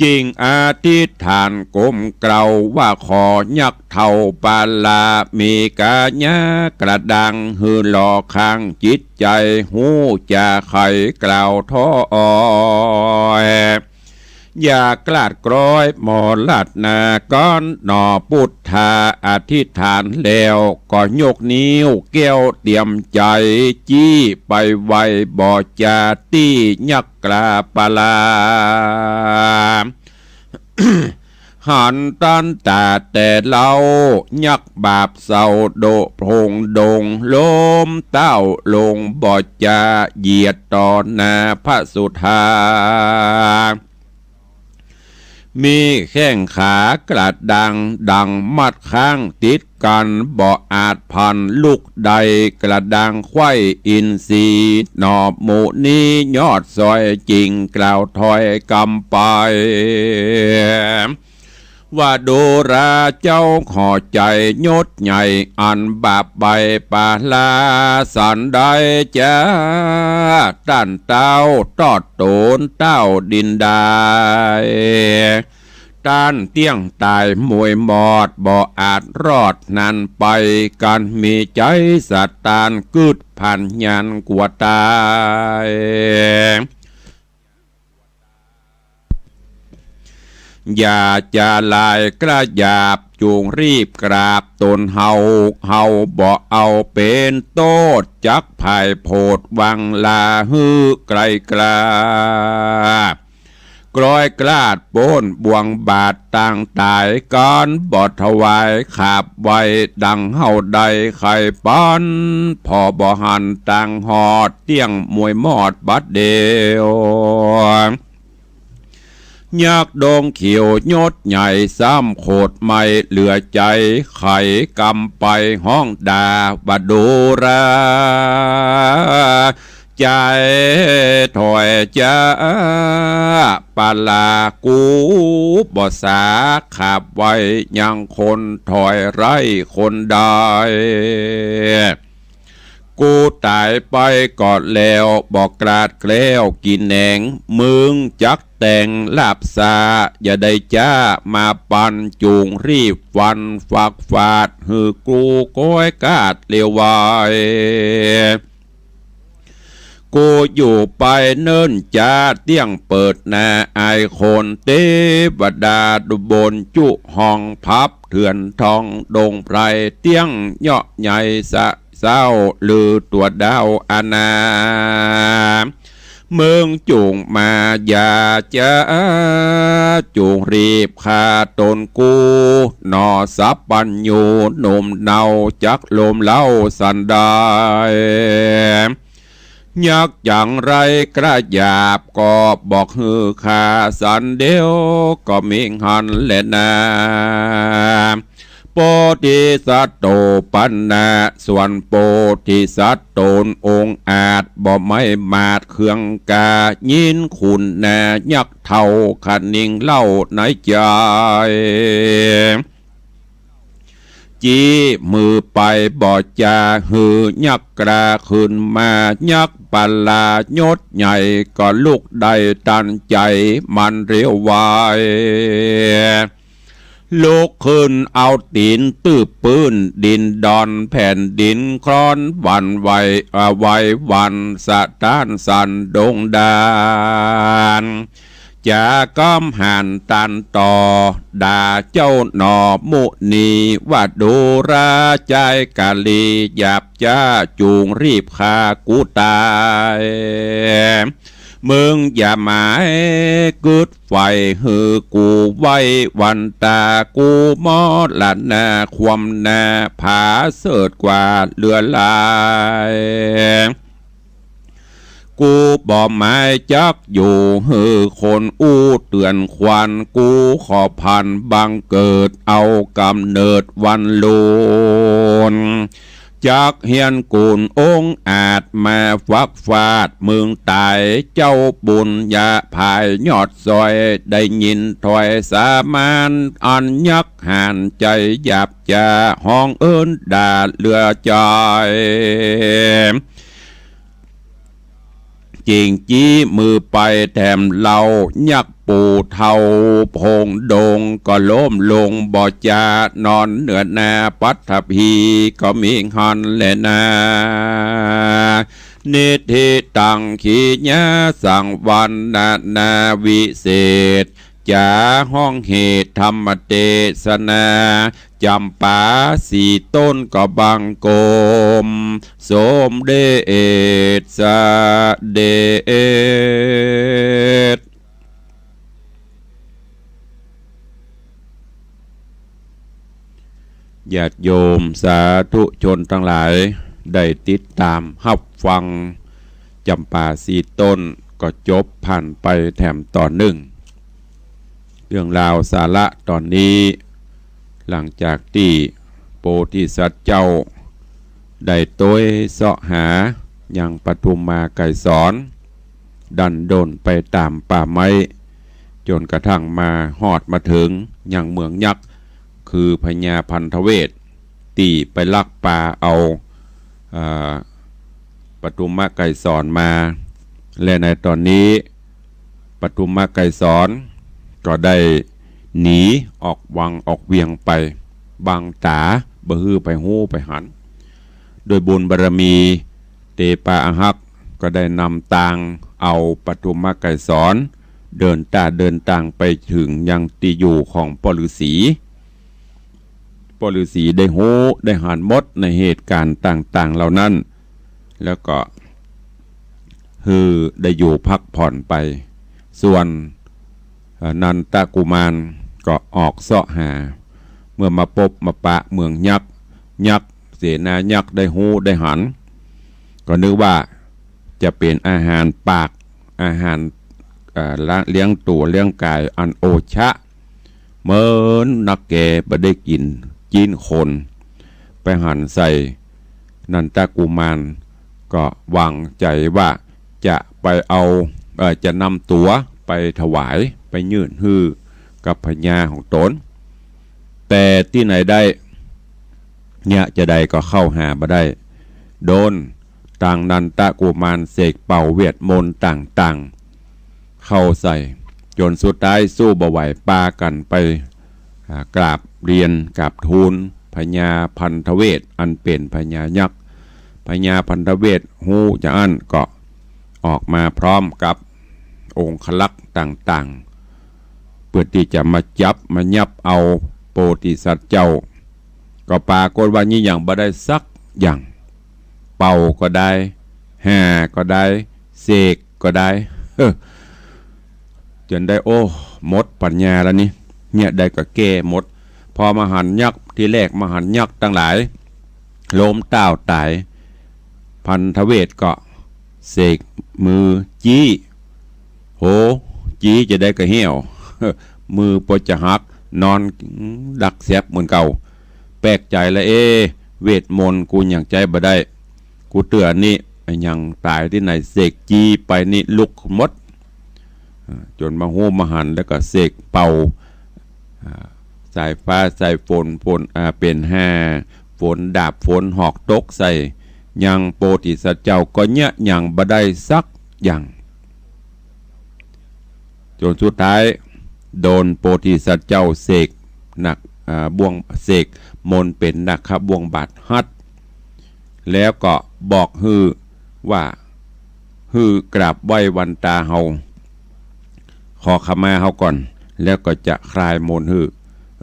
จึงอธิษฐานก้มเกล้า ว่าขอยักษ์เฒ่าปาลา มีก๋ายากระดัง หื้อหล่อข้างจิตใจ๋ ฮู้จ๋าไขกล่าวถ้อย อย่ากลาดกร้อยหมอลัดนา กั๋นหนอ ปุทธาอธิษฐานแล้ว ก็ยกนิ้วแก้วเตียมใจ๋ จี๊ไปไหว้บ่จาตี้ยักษ์กล้าปาลา หันตันต๋าแต่เล่า ยักษ์บาปเศร้าโดะโผงดง ล้มเต้าลงบ่จา เหยียดต่อหน้าพระสุธา มีแข้งขากระดัง ดั่งมัดข้างติดกั๋น บ่อาจผันลุกได้ กระดังไขว้อินทรีย์ หนอหมู่นี้ยอดซอย จึงกล่าวถ้อยกำไป ว่าดูราเจ้า ขอใจ๋ยศใหญ่ อันบาปใบ้ปาลา สันได้จ๊า ต้านเต้าตอดโตนเต้าดินได้ ต้านเตี้ยงต๋ายมวยหมอด บ่อาจรอดนั้นไป กั๋นมีใจ๋สะตาน กึ๊ดผันยานกั๋วต๋าย อย่าจะหลายกระหยาบ จุ่งรีบกราบต๋นเฮา เฮาบ่เอาเป๋นโต้ษ จักผายโผดวังลา หื้อไกลกล้า กร้อยกล้าดป๊นบ่วงบาดตางต๋าย กั๋นบ่ถวายขาบไหว้ ดังเฮาได้ใค่ปั๋น ผ่อบ่หันตางหอด เตี้ยงมวยหมอดบัดเดี่ยว ยักษ์ดงเขียวยศใหญ่ ซ้ำโขดไม่เหลือใจ๋ ไขกำไปฮ้องด่า ว่าดูรา ใจ๋ถอยจ๊าปาลา กูบ่สาขาบไหว้ ยังคนถอยไร้คนได้ กูต๋ายไปก่อนแล้ว บ่กลาดแคล้วกี่แหนง มึงจักแต่งลาบซา อย่าได้จ๊ามาปัน จุ่งรีบฟันฝักฝาด หื้อกูก้อยกาดเร็วไว กูอยู่ไปเนิ่นจ๊า เตี้ยงเปิดหน้าอายคน เตวดาดุบนจุห้อง พับเถื่อนทองดงไพร เตี้ยงเยาะใหญ่สะเศร้า ลือตั๋วดาวอาณา มึงจุ่งมาอย่าจ๊า จุ่งรีบฆ่าต๋นกู หนอสัพพัญญูหนุ่มเนา จักลมเล้าสันได้ ยักษ์จั๋งไร้กระหยาบ ก็บอกหื้อฆ่าสันเดียว ก็มีหั้นแลนา โพธิสัตว์โตปัณณะ ส่วนโพธิสัตว์ต๋นองค์อาจ บ่ไม้หมาดเคืองกา ยินคุณนายักษ์เฒ่าคะนิงเล่าในใจ๋ จี๊มือไปบ่จา หื้อยักษ์กล้าขึ้นมา ยักษ์ปาลายศใหญ่ ก็ลุกได้ตันใจ๋ มันเร็วไว ลุกขึ้นเอาตี๋นตื้บปื้น ดินดอนแผ่นดินคลอนหวั่นไหว อ่า ไหวหวั่นสะท้านสั่นดงดาน จ๋ากำหานตันต่อ ด่าเจ้าหนอมุนี ว่าดูราใจ๋ก๋าลี หยาบจ๊าจุ่งรีบฆ่ากูต๋าย มึงอย่าหมายกึ๊ดใฝ่ หื้อกูไหว้วันต๋า กูมรณาคว่ำหน้า ผาเสิดกว่าเหลือหลาย กูบ่หมายจักอยู่หื้อคนอู้เตือนขวัญ กูขอผันบังเกิดเอาก๋ำเนิดวันลุน จักเฮียนกู๋นองอาจมาฟักฟาดเมืองต๋าย เจ้าปุญญาผายยอดซอย ได้ยินถ้อยสามาน อันยักษ์ห่านใจ๋หยาบจ๋า ฮ้องเอิ้นด่าเหลือใจ๋ จิ่งจี้มือไปแถมเฮา ยักษ์ปู่เฒ่าโพงดง ก็ล้มลงบ่จา นอนเหนือหน้าปัตตภี ก็มีหั้นแลนา นิธิตัง ขีญาสังวรรณนาวิเศษ จ๋าฮ้องเหตุธรรมเตสนา จ๋ำปาสี่ต้นก็บังคม สมเด็จเสด็จ ญาติโยมสาธุชนตังหลาย ได้ติดต๋ามฮับฟังจ๋ำปาสี่ต้น ก็จบผ่านไปแถมต๋อนนึ่ง เรื่องราวสาระต๋อนนี้ หลังจากตี้โพธิสัตว์เจ้า ได้โตยเซาะหายังปทุมมาไกรสรณ์ ดันด้นไปต๋ามป่าไม้ จ๋นกระทั่งมาฮอดมาเถิงยังเมืองยักษ์ คือพญาพันธเวช ตี้ไปลักปาเอา อ่า ปทุมมาไกรสรณ์มา และในต๋อนนี้ ปทุมมาไกรสรณ์ก็ได้หนีออกวังออกเวียงไป บังต๋า บ่หื้อใผฮู้ใผหัน โดยบุญบารมีเตปาอาฮักก็ได้นำตางเอาปทุมมาไกรสรณ์ เดินต้าเดินตางไปเถิงยังตี้อยู่ของป้อฤๅษี ป้อฤๅษีได้ฮู้ได้หันหมดในเหตุก๋ารณ์ต่างๆ เหล่านั้น แล้วก็หื้อได้อยู่พักผ่อนไป ส่วน เอ่อ นันทกุมารก็ออกเซาะหา เมื่อมาปบมาปะเมืองยักษ์ ยักษ์ เสนายักษ์ได้ฮู้ได้หัน ก็นึกว่าจะเป๋นอาหารปาก อาหาร เอ่อ ละ เลี้ยงตั๋วเลี้ยงก๋ายอันโอชะ เหมือนนักแก่บ่ได้กิ๋นจีนคน ไปหันใส่นันทกุมาร ก็หวังใจ๋ว่าจะไปเอา เอ่อ จะนำตั๋วไปถวาย ไปยื่นหื้อกับพญาของต๋น แต่ตี้ไหนได้ เยียะจาใดก็เข้าหาบ่ได้ โดนตางนันทกุมารเสกเป่าเวทมนต์ต่างๆ เข้าใส่ จ๋นสุดท้ายสู้บ่ไหว ปากั๋นไป อ่า กราบเรียนกราบทูลพญาพันธเวช อันเป๋นพญายักษ์ พญาพันธเวชฮู้จาอั้นก็ออกมาพร้อมกับองครักษ์ต่างๆ เปื้อตี้จะมาจับมายับเอาโพธิสัตว์เจ้า ก็ปรากฏว่ายี่หยังบ่ได้สักอย่าง เป่าก็ได้ แห่ก็ได้ เสกก็ได้ เฮ้อ จ๋นได้ โอ้ หมดปัญญาแล้วนี่ เยียะใดก็แก้หมด พอมาหันยักษ์ ตี้แรกมาหันยักษ์ตังหลาย ล้มต้าวต๋าย พันธเวชก็เสกมือจี้ โห จี้จาใดก็เหี่ยว มือปอจะหัก นอนดักแสบเหมือนเก่า แปลกใจ๋ละ เอ๊ะ เวทมนต์กูยังใจ๊บ่ได้ กูเตื้อนี่ ยังต๋ายตี้ไหน เสกจี้ไปนี่ลุกหมด อ่า จ๋นมาฮู้มาหัน แล้วก็เสกเป่า อ่า สายฟ้าสายฝน ฝน อ่า เป๋นแห่ ฝนดาบ ฝนหอกตกใส่ ยังโพธิสัตว์เจ้าก็เยียะหยังบ่ได้สักอย่าง จ๋นสุดท้าย โดนโพธิสัตว์เจ้าเสกนาค อ่า บ่วง เสกมนต์เป๋นนาคบ่วงบาดฮัด แล้วก็บอกหื้อว่า หื้อกราบไหว้วันตาเฮา ขอขมาเฮาก่อน แล้วก็จะคลายมนต์หื้อ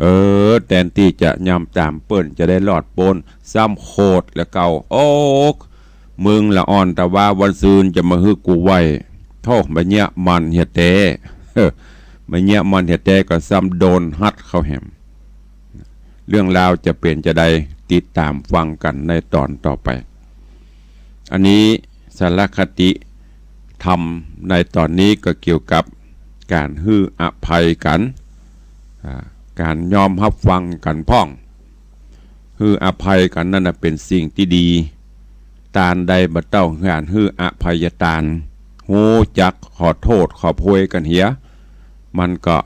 เออ แตนตี้จะยำต๋ามเปิ้นจะได้รอดป๊น ซ้ำโขดแล้วเก่า โอ๊ก มึงละอ่อนตะวาวันซืนจะมาหื้อกูไหว้ โธ่ บ่เยียะมันเหียแต๊ บ่เยียะมันเหียแต๊ก็ซ้ำโดนฮัดเข้าแหม เรื่องราวจะเป๋นจาใด ติดต๋ามฟังกั๋นในต๋อนต่อไป อันนี้สารคติ ธรรมในต๋อนนี้ก็เกี่ยวกับก๋านหื้ออภัยกั๋น อ่า ก๋านยอมฮับฟังกั๋นพ่อง หื้ออภัยกั๋นนั่นน่ะเป๋นสิ่งตี้ดี ตานใดบ่เต้าก๋านหื้ออภัยตาน ฮู้จักขอโต้ษขอโพยกั๋นเหีย มันก็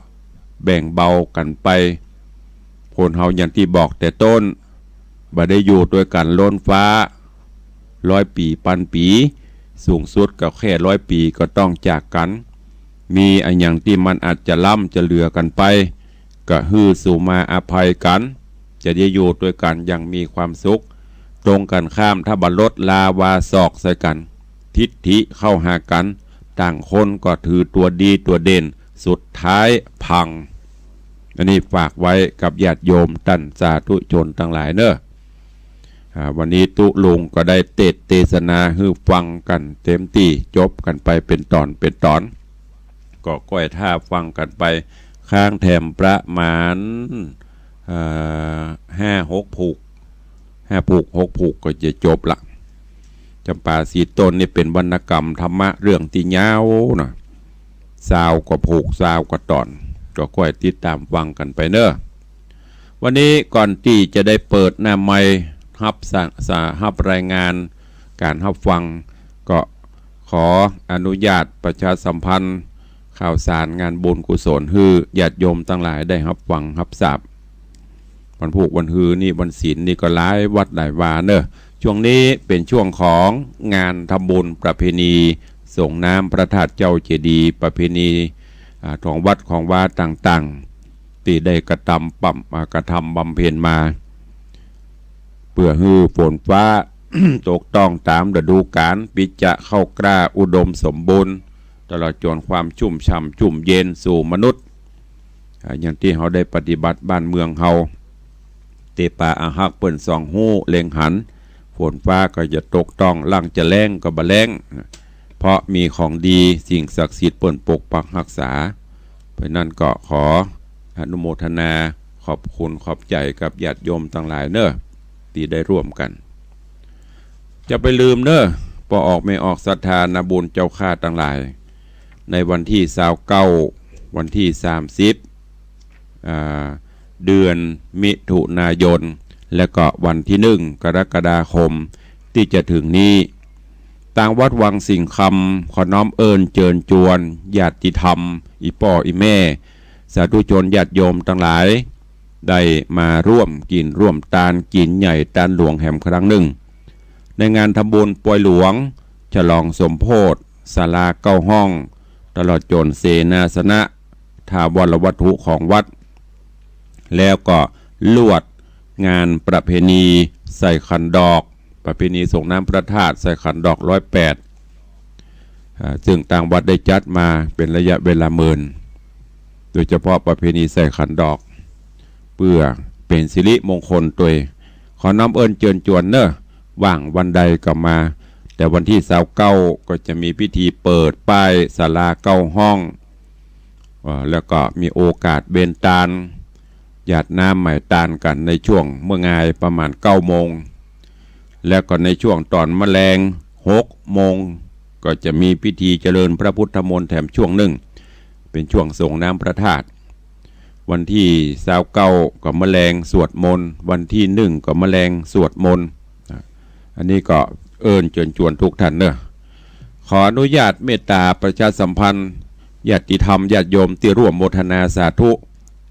แบ่งเบากั๋นไป คนเฮาอย่างตี้บอกแต่ต้น บ่ได้อยู่ตวยกั๋นล้นฟ้า ร้อยปี๋ปันปี๋ สูงสุดก็แค่ร้อยปี๋ก็ต้องจากกั๋น มีอะหยังตี้มันอาจจะล้ำจะเหลือกั๋นไป ก็หื้อสุมาอภัยกั๋น จะได้อยู่ตวยกั๋นอย่างมีความสุข ตรงกั๋นข้ามถ้าบ่ลดลาวาสอกใส่กั๋น ทิฐิเข้าหากั๋น ต่างคนก็ถือตั๋วดีตั๋วเด่น สุดท้ายพัง อันนี้ฝากไว้กับญาติโยมต้านสาธุชนตังหลายเน่อ อ่า วันนี้ตุ๊ลุงก็ได้เตสน์เตสนาหื้อฟังกั๋นเต๋มตี้ จบกั๋นไปเป๋นต๋อนเป๋นต๋อน ก็ก้อยถ้าฟังกั๋นไป ค้างแถมประมาณ อ่า ห้าหกผูก ห้าผูกหกผูกก็จะจบละ จ๋ำปาสีต้นนี่เป๋นวรรณกรรมธรรมะเรื่องตี้ยาวเนาะ ซาวกว่าผูก ซาวกว่าต๋อน ก็ก้อยติดต๋ามฟังกั๋นไปเน่อ วันนี้ก่อนตี้จะได้เปิดหน้าไมค์ฮับสะ สะ ฮับรายงานก๋านฮับฟัง ก็ขออนุญาตประชาสัมพันธ์ข่าวสารงานบุญกุศลหื้อญาติโยมตังหลายได้ฮับฟังฮับทราบ วันพูกวันฮือนี่วันศีลนี่ก็หลายวัดหลายวาเน่อ ช่วงนี้เป๋นช่วงของงานทำบุญประเพณีส่งน้ำพระธาตุเจ้าเจดีย์ ประเพณี อ่า ของวัดของวาต่างๆ ตี้ได้กระตำบำ อ่า กระทำบำเพ็ญมา เปื้อหื้อฝนฟ้า ตกต้องต๋ามฤดูก๋าล ปิจะเข้ากล้าอุดมสมบูรณ์ ตลอดจ๋นความชุ่มฉ่ำชุ่มเย็นสู่มนุษย์ อ่า อย่างตี้เฮาได้ปฏิบัติบ้านเมืองเฮา เตปาอาฮักเปิ้นส่องฮู้เล็งหัน ฝนฟ้าก็จะตกต้อง หลังจะแล้งก็บ่แล้ง เพราะมีของดีสิ่งศักดิ์สิทธิ์เปิ้นปกปักฮักษา เพราะนั้นก็ขออนุโมทนาขอบคุณขอบใจ๋กับญาติโยมตังหลายเน่อ ตี้ได้ร่วมกั๋น จะไปลืมเน่อ ป้อออกแม่ออกศรัทธานาบุญเจ้าข้าตังหลาย ในวันตี้ซาวเก้า วันตี้สามสิบ อ่า เดือนมิถุนายน และก็วันตี้หนึ่งกรกฎาคมตี้จะเถิงนี้ ตางวัดวังสิงห์คำขอน้อมเอิ้นเจิญจวนญาติธรรม อี่ป้ออี่แม่ สาธุชนญาติโยมตังหลาย ได้มาร่วมกิ๋นร่วมตาน กิ๋นใหญ่ตานหลวงแหมครั้งนึ่ง ในงานทำบุญปอยหลวง ฉลองสมโภชศาลาเก้าห้อง ตลอดจ๋นเสนาสนะ ถาวรวัตถุของวัด แล้วก็ลวดงานประเพณีใส่ขันดอก ประเพณีส่งน้ำพระธาตุใส่ขันดอกร้อยแปด อ่า ซึ่งตางวัดได้จัดมาเป๋นระยะเวลาเมิน โดยเฉพาะประเพณีใส่ขันดอก เปื้อเป๋นสิริมงคลตวย ขอน้อมเอิ้นเจิญจวนเน่อ ว่างวันใดก็มา แต่วันตี้ซาวเก้าก็จะมีพิธีเปิดป้ายศาลาเก้าห้อง อ่า แล้วก็มีโอกาสเบญตาน หยาดน้ำไหม้ตานกั๋นในช่วงเมื่องายประมาณเก้าโมง แล้วก็ในช่วงต๋อนมะแลงหกโมง ก็จะมีพิธีเจริญพระพุทธมนต์แถมช่วงนึ่ง เป๋นช่วงส่งน้ำพระธาตุ วันตี้ซาวเก้าก็มะแลงสวดมนต์ วันตี้หนึ่งก็มะแลงสวดมนต์ อ่ะ อันนี้ก็เอิ้นเจิญจวนทุกท่านเน่อ ขออนุญาตเมตต๋าประชาสัมพันธ์ ญาติธรรมญาติโยมตี้ร่วมโมทนาสาธุ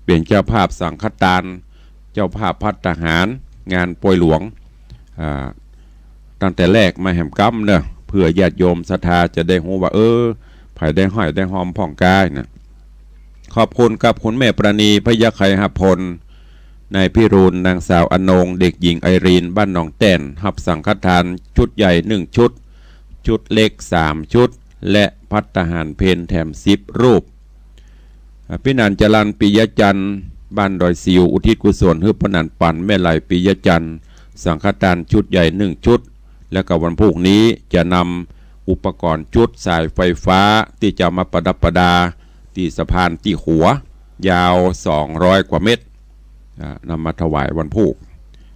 เป๋นเจ้าภาพสังฆตาน เจ้าภาพภัตตาหาร งานปอยหลวง อ่า ตั้งแต่แรกมาแหมกำเน่อ เปื้อญาติโยมศรัทธาจะได้ฮู้ว่า เออ ใผได้ฮ้อยได้ฮอมพ่องกายนะ ขอบคุณกับคุณแม่ประณี พยัคฆ์ไขหพล นายพิรูล นางสาวอนง เด็กหญิงไอรีน บ้านหนองแต้น ฮับสังฆทานชุดใหญ่หนึ่งชุด ชุดเล็กสามชุด และภัตตาหารเพลแถมสิบรูป อ่า พินันจรัญ ปิยจันทร์ บ้านดอยสิว อุทิศกุศลหื้อป้อหนานปัน แม่ไหล ปิยจันทร์ สังฆทานชุดใหญ่หนึ่งชุด และก็วันพูกนี้จะนำอุปกรณ์จุดสายไฟฟ้าตี้จะเอามาประดับประดาตี้สะพานตี้ขัว ยาวสองร้อยกว่าเมตร อ่า นำมาถวายวันพูก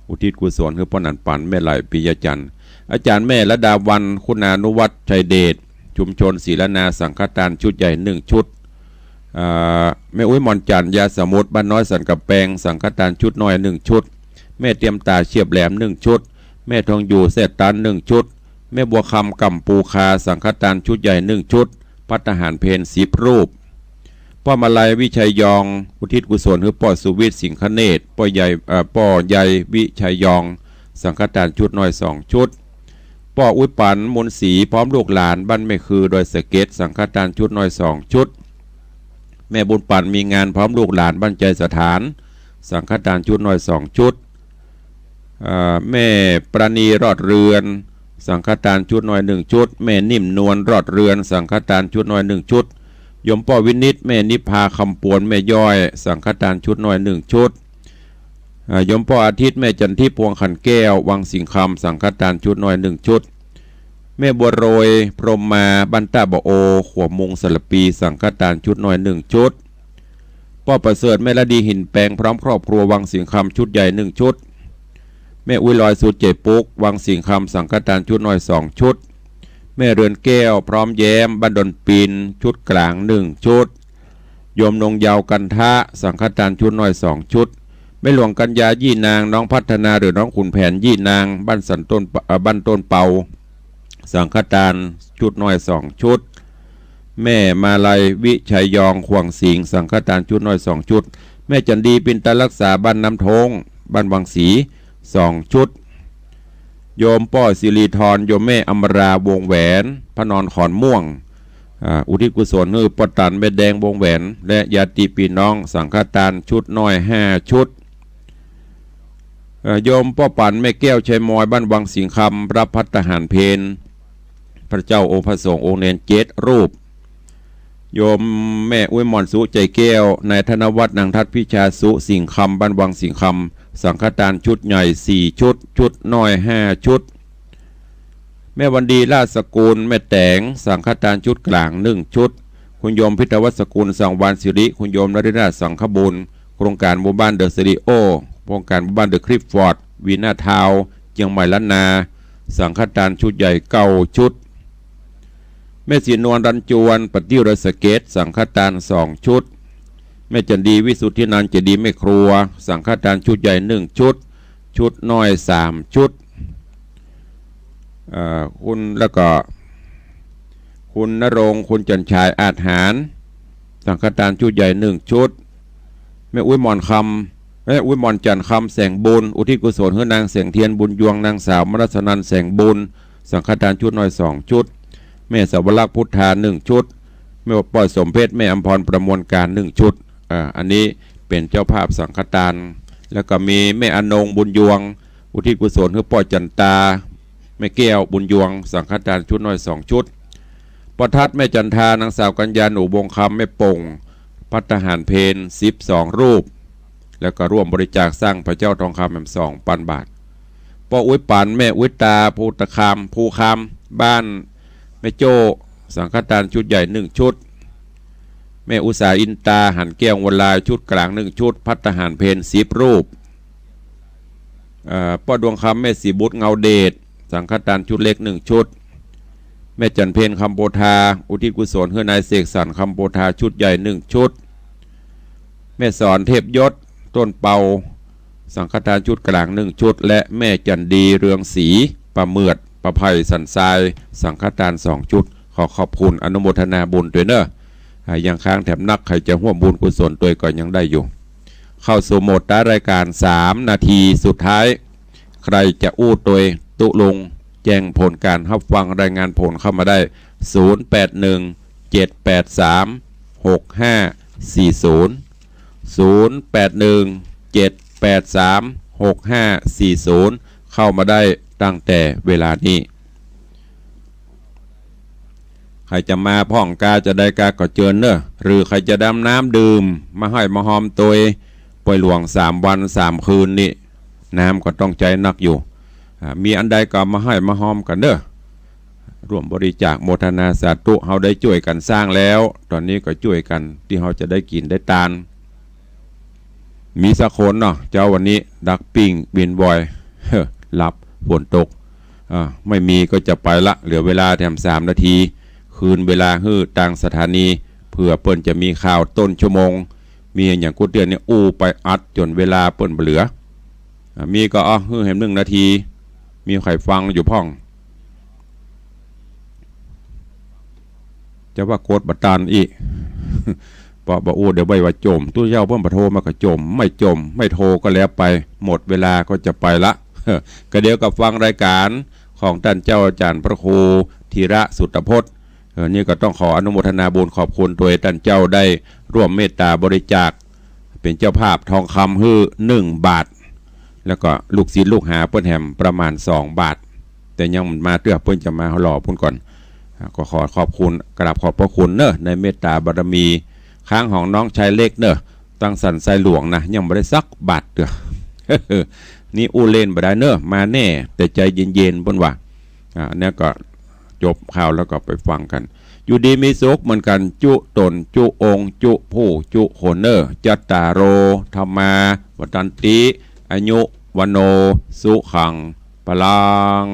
อุทิศกุศลหื้อป้อหนานปัน แม่ไหล ปิยจันทร์ อาจ๋ารย์แม่ระดาวัลย์ คุณานุวัฒน์ ชัยเดช ช ชุมชนศรีละนา สังฆทานชุดใหญ่หนึ่งชุด อ่า แม่อุ๊ยหม่อนจันทร์ ยาสมุทร บ้านน้อยสันกำแปง สังฆทานชุดน้อยหนึ่งชุด แม่เตรียมต๋า เชียบแหลม หนึ่งชุด แม่ทองอยู่ แซ่ตัน หนึ่งชุด แม่บัวคำ ก่ำปูคา สังฆทานชุดใหญ่หนึ่งชุด ภัตตาหารเพลสิบรูป ป้อมาลัย วิชัยยอง อุทิศกุศลหื้อป้อสุวิทย์ สิงคเนตร ป้อใหญ่ เอ่อ ป้อใหญ่ วิชัยยอง สังฆทานชุดน้อยสองชุด ป้ออุ๊ยปัน มูลศรี พร้อมลูกหลาน บ้านแม่คือ ดอยสะเก็ด สังฆทานชุดน้อยสองชุด แม่บุญปัน มีงาน พร้อมลูกหลาน บ้านไจสถาน สังฆทานชุดน้อยสองชุด เอ่อ แม่ปราณี รอดเรือน สังฆทานชุดน้อยหนึ่งชุด แม่นิ่มนวล รอดเรือน สังฆทานชุดน้อยหนึ่งชุด โยมป้อวินิจ แม่นิพา คำปวน แม่ย้อย สังฆทานชุดน้อยหนึ่งชุด อ่า โยมป้ออาทิตย์ แม่จันทิพย์ พวงขันแก้ว วังสิงห์คำ สังฆทานชุดน้อยหนึ่งชุด แม่บัวโรย พรหมมา บ้านต้าบ่อโอ ขัวมุง สารภี สังฆทานชุดน้อยหนึ่งชุด ป้อประเสริฐ แม่ละดี หินแปง พร้อมครอบครัว วังสิงห์คำ ชุดใหญ่หนึ่งชุด แม่อุ๊ยลอย สุดเจ๋ยปุ๊ก วังสิงห์คำ สังฆทานชุดน้อยสองชุด แม่เรือนแก้ว พร้อมแย้ม บ้านดอนปิน ชุดกลางหนึ่งชุด โยมนงเยาว์ กันทะ สังฆทานชุดน้อยสองชุด แม่หลวงกัญญา ยี่นาง น้องพัฒนา หรือน้องขุนแผน ยี่นาง บ้านสันต้น เอ่อ บ้านต้นเปา สังฆทานชุดน้อยสองชุด แม่มาลัย วิชัยยอง ขวางสิงห์ สังฆทานชุดน้อยสองชุด แม่จันดี ปินตารักษา บ้านน้ำโท้ง บ้านวังสี สองชุด โยมป้อสิริธร โยมแม่อมรา วงแหวน พระนอนขอนม่วง อ่า อุทิศกุศลหื้อป้อตัน แม่แดง วงแหวน และญาติปี้น้อง สังฆทานชุดน้อยห้าชุด เอ่อ โยมป้อปัน แม่แก้ว ชัยมอย บ้านวังสิงห์คำ รับภัตตาหารเพล พระเจ้าองค์พระสงฆ์องค์เณรเจ็ดรูป โยมแม่อุ๊ยหม่อน สุใจแก้ว นายธนวัฒน์ นางทัศน์ พิชา สุสิงห์คำ บ้านวังสิงห์คำ สังฆทานชุดใหญ่สี่ชุด ชุดน้อยห้าชุด แม่วันดี ราชสกุล แม่แต๋ง สังฆทานชุดกลางหนึ่งชุด คุณโยมพิทวัฒน์ สกุล สังวาลสิริ คุณโยมนฤนาถ สังคบุญ โครงการหมู่บ้านเดอะสตูดิโอ โครงการหมู่บ้านเดอะคลิฟฟอร์ด วีนาทาวน์ เจียงใหม่ล้านนา สังฆทานชุดใหญ่เก้าชุด แม่ศรีนวล รัญจวน ปะติ้ว ดอยสะเก็ด สังฆทานสองชุด แม่จันดี วิสุทธินันท์ เจดีย์แม่ครัว สังฆทานชุดใหญ่หนึ่งชุด ชุดน้อยสามชุด เอ่อ คุณ แล้วก็ คุณณรงค์ คุณจันทร์ฉาย อาจหาร สังฆทานชุดใหญ่หนึ่งชุด แม่อุ๊ยหม่อนคำ แม่อุ๊ยหม่อนจันทร์ คำแสงบุญ อุทิศกุศลหื้อนางแสงเทียน บุญยวง นางสาวมรัสนันท์ แสงบุญ สังฆทานชุดน้อยสองชุด แม่สวรักษ์ พุทธา หนึ่งชุด แม่ป้อยสมเพชร แม่อำพร ประมวลการ หนึ่งชุด อ่า อันนี้เป๋นเจ้าภาพสังฆทาน แล้วก็มีแม่อนง บุญยวง อุทิศกุศลหื้อป้อจันตา แม่แก้ว บุญยวง สังฆทานชุดน้อยสองชุด ป้อทัด แม่จันทา นางสาวกัญญา หนูวงคำ แม่ป่ง ภัตตาหารเพลสิบสองรูป แล้วก็ร่วมบริจาคสร้างพระเจ้าทองคำแหมสองปันบาท ป้ออุ๊ยปัน แม่อุ๊ยตา ภูตะคาม ภูคาม บ้านแม่โจ้ สังฆทานชุดใหญ่หนึ่งชุด แม่อุษา อินตา หันแก้ว วลาย ชุดกลางหนึ่งชุด ภัตตาหารเพลสิบรูป เอ่อ ป้อดวงคำ แม่ศรีบุตร เงาเดช สังฆทานชุดเล็กหนึ่งชุด แม่จันเพล คำโพธา อุทิศกุศลหื้อนายเสกสรร คำโพธา ชุดใหญ่หนึ่งชุด แม่สอน เทพยศ ต้นเปา สังฆทานชุดกลางหนึ่งชุด และแม่จันดี เรืองศรี ประเมือด ประไพ สันทราย สังฆทานสองชุด ขอขอบคุณอนุโมทนาบุญตวยเน่อ อ่า ยังค้างแถมนัก ใผจะฮ่วมบุญกุศลตวยก็ยังได้อยู่ เข้าสู่โหมดท้ายรายการ สามนาทีสุดท้าย ใผจะอู้ตวยตุ๊ลุง แจ้งผลการฮับฟังรายงานผลเข้ามาได้ ศูนย์แปดหนึ่ง เจ็ดแปดสาม หกห้าสี่ศูนย์ ศูนย์แปดหนึ่ง เจ็ดแปดสาม หกห้าสี่ศูนย์ เข้ามาได้ตั้งแต่เวลานี้ ใผจะมาพ่องกาจะใดกาก็เจิญเน่อ หรือใผจะดำน้ำดื่ม มาฮ่อยมาฮอมตวย ปอยหลวงสามวันสามคืนนี่ น้ำก็ต้องใจ๊นักอยู่ อ่า มีอันใดก็มาฮ่อยมาฮอมกั๋นเน่อ ร่วมบริจาคโมทนาสาธุ เฮาได้จ้วยกั๋นสร้างแล้ว ต๋อนนี้ก็จ้วยกั๋นตี้เฮาจะได้กิ๋นได้ตาน มีสักคนเนาะ เจ๊าวันนี้ ดักปิ้งบินบอย หลับ ฝนตก อ่า ไม่มีก็จะไปละ เหลือเวลาแถมสามนาที ค คืนเวลาหื้อตางสถานี เผื่อเปิ้นจะมีข่าวต้นชั่วโมง มีอะหยังกู้เตื้อนี่อู้ไปอัดจ๋นเวลาเปิ้นบ่เหลือ อ่า มีก็ อ้อ หื้อแหมหนึ่งนาที มีใผฟังอยู่พ่อง จะว่ากดบ่ตันอี้ เปาะบ่อู้ เดี๋ยวใบ้ว่าจ่ม ตุ๊เจ้าเปิ้นบ่โทรมาก็จ่ม ไม่จ่ม ไม่โทรก็แล้วไป หมดเวลาก็จะไปละ ก็เดี๋ยวก็ฟังรายก๋านของต้านเจ้าอาจ๋ารย์พระครูธีระสุตพจน์ เออ นี่ก็ต้องขออนุโมทนาบุญขอบคุณตวยต้านเจ้าได้ร่วมเมตตาบริจาค เป๋นเจ้าภาพทองคำหื้อหนึ่งบาท แล้วก็ลูกศิษย์ลูกหาเปิ้นแหมประมาณสองบาท แต่ยังบ่มาเตื้อ เปิ้นจะมาหล่อปู้นก่อน อ่า ก็ขอขอบคุณ กราบขอบพระคุณเนาะ ในเมตตาบารมี ครั้งของน้องชายเล็กเนาะ ตังสันทรายหลวงนะ ยังบ่ได้สักบาทเตื้อ นี่อู้เล่นบ่ได้เนาะ มาแน่ แต่ใจ๋เย็นๆ เปิ้นว่า อ่า เนี่ยก็ จบข่าวแล้วก็ไปฟังกั๋น อยู่ดีมีสุขเหมือนกั๋น จุต๋น จุองค์ จุผู้ จุคนเน่อ จัตตาโร ธัมมา วัฑฒันติ อายุ วัณโณ สุขัง พลัง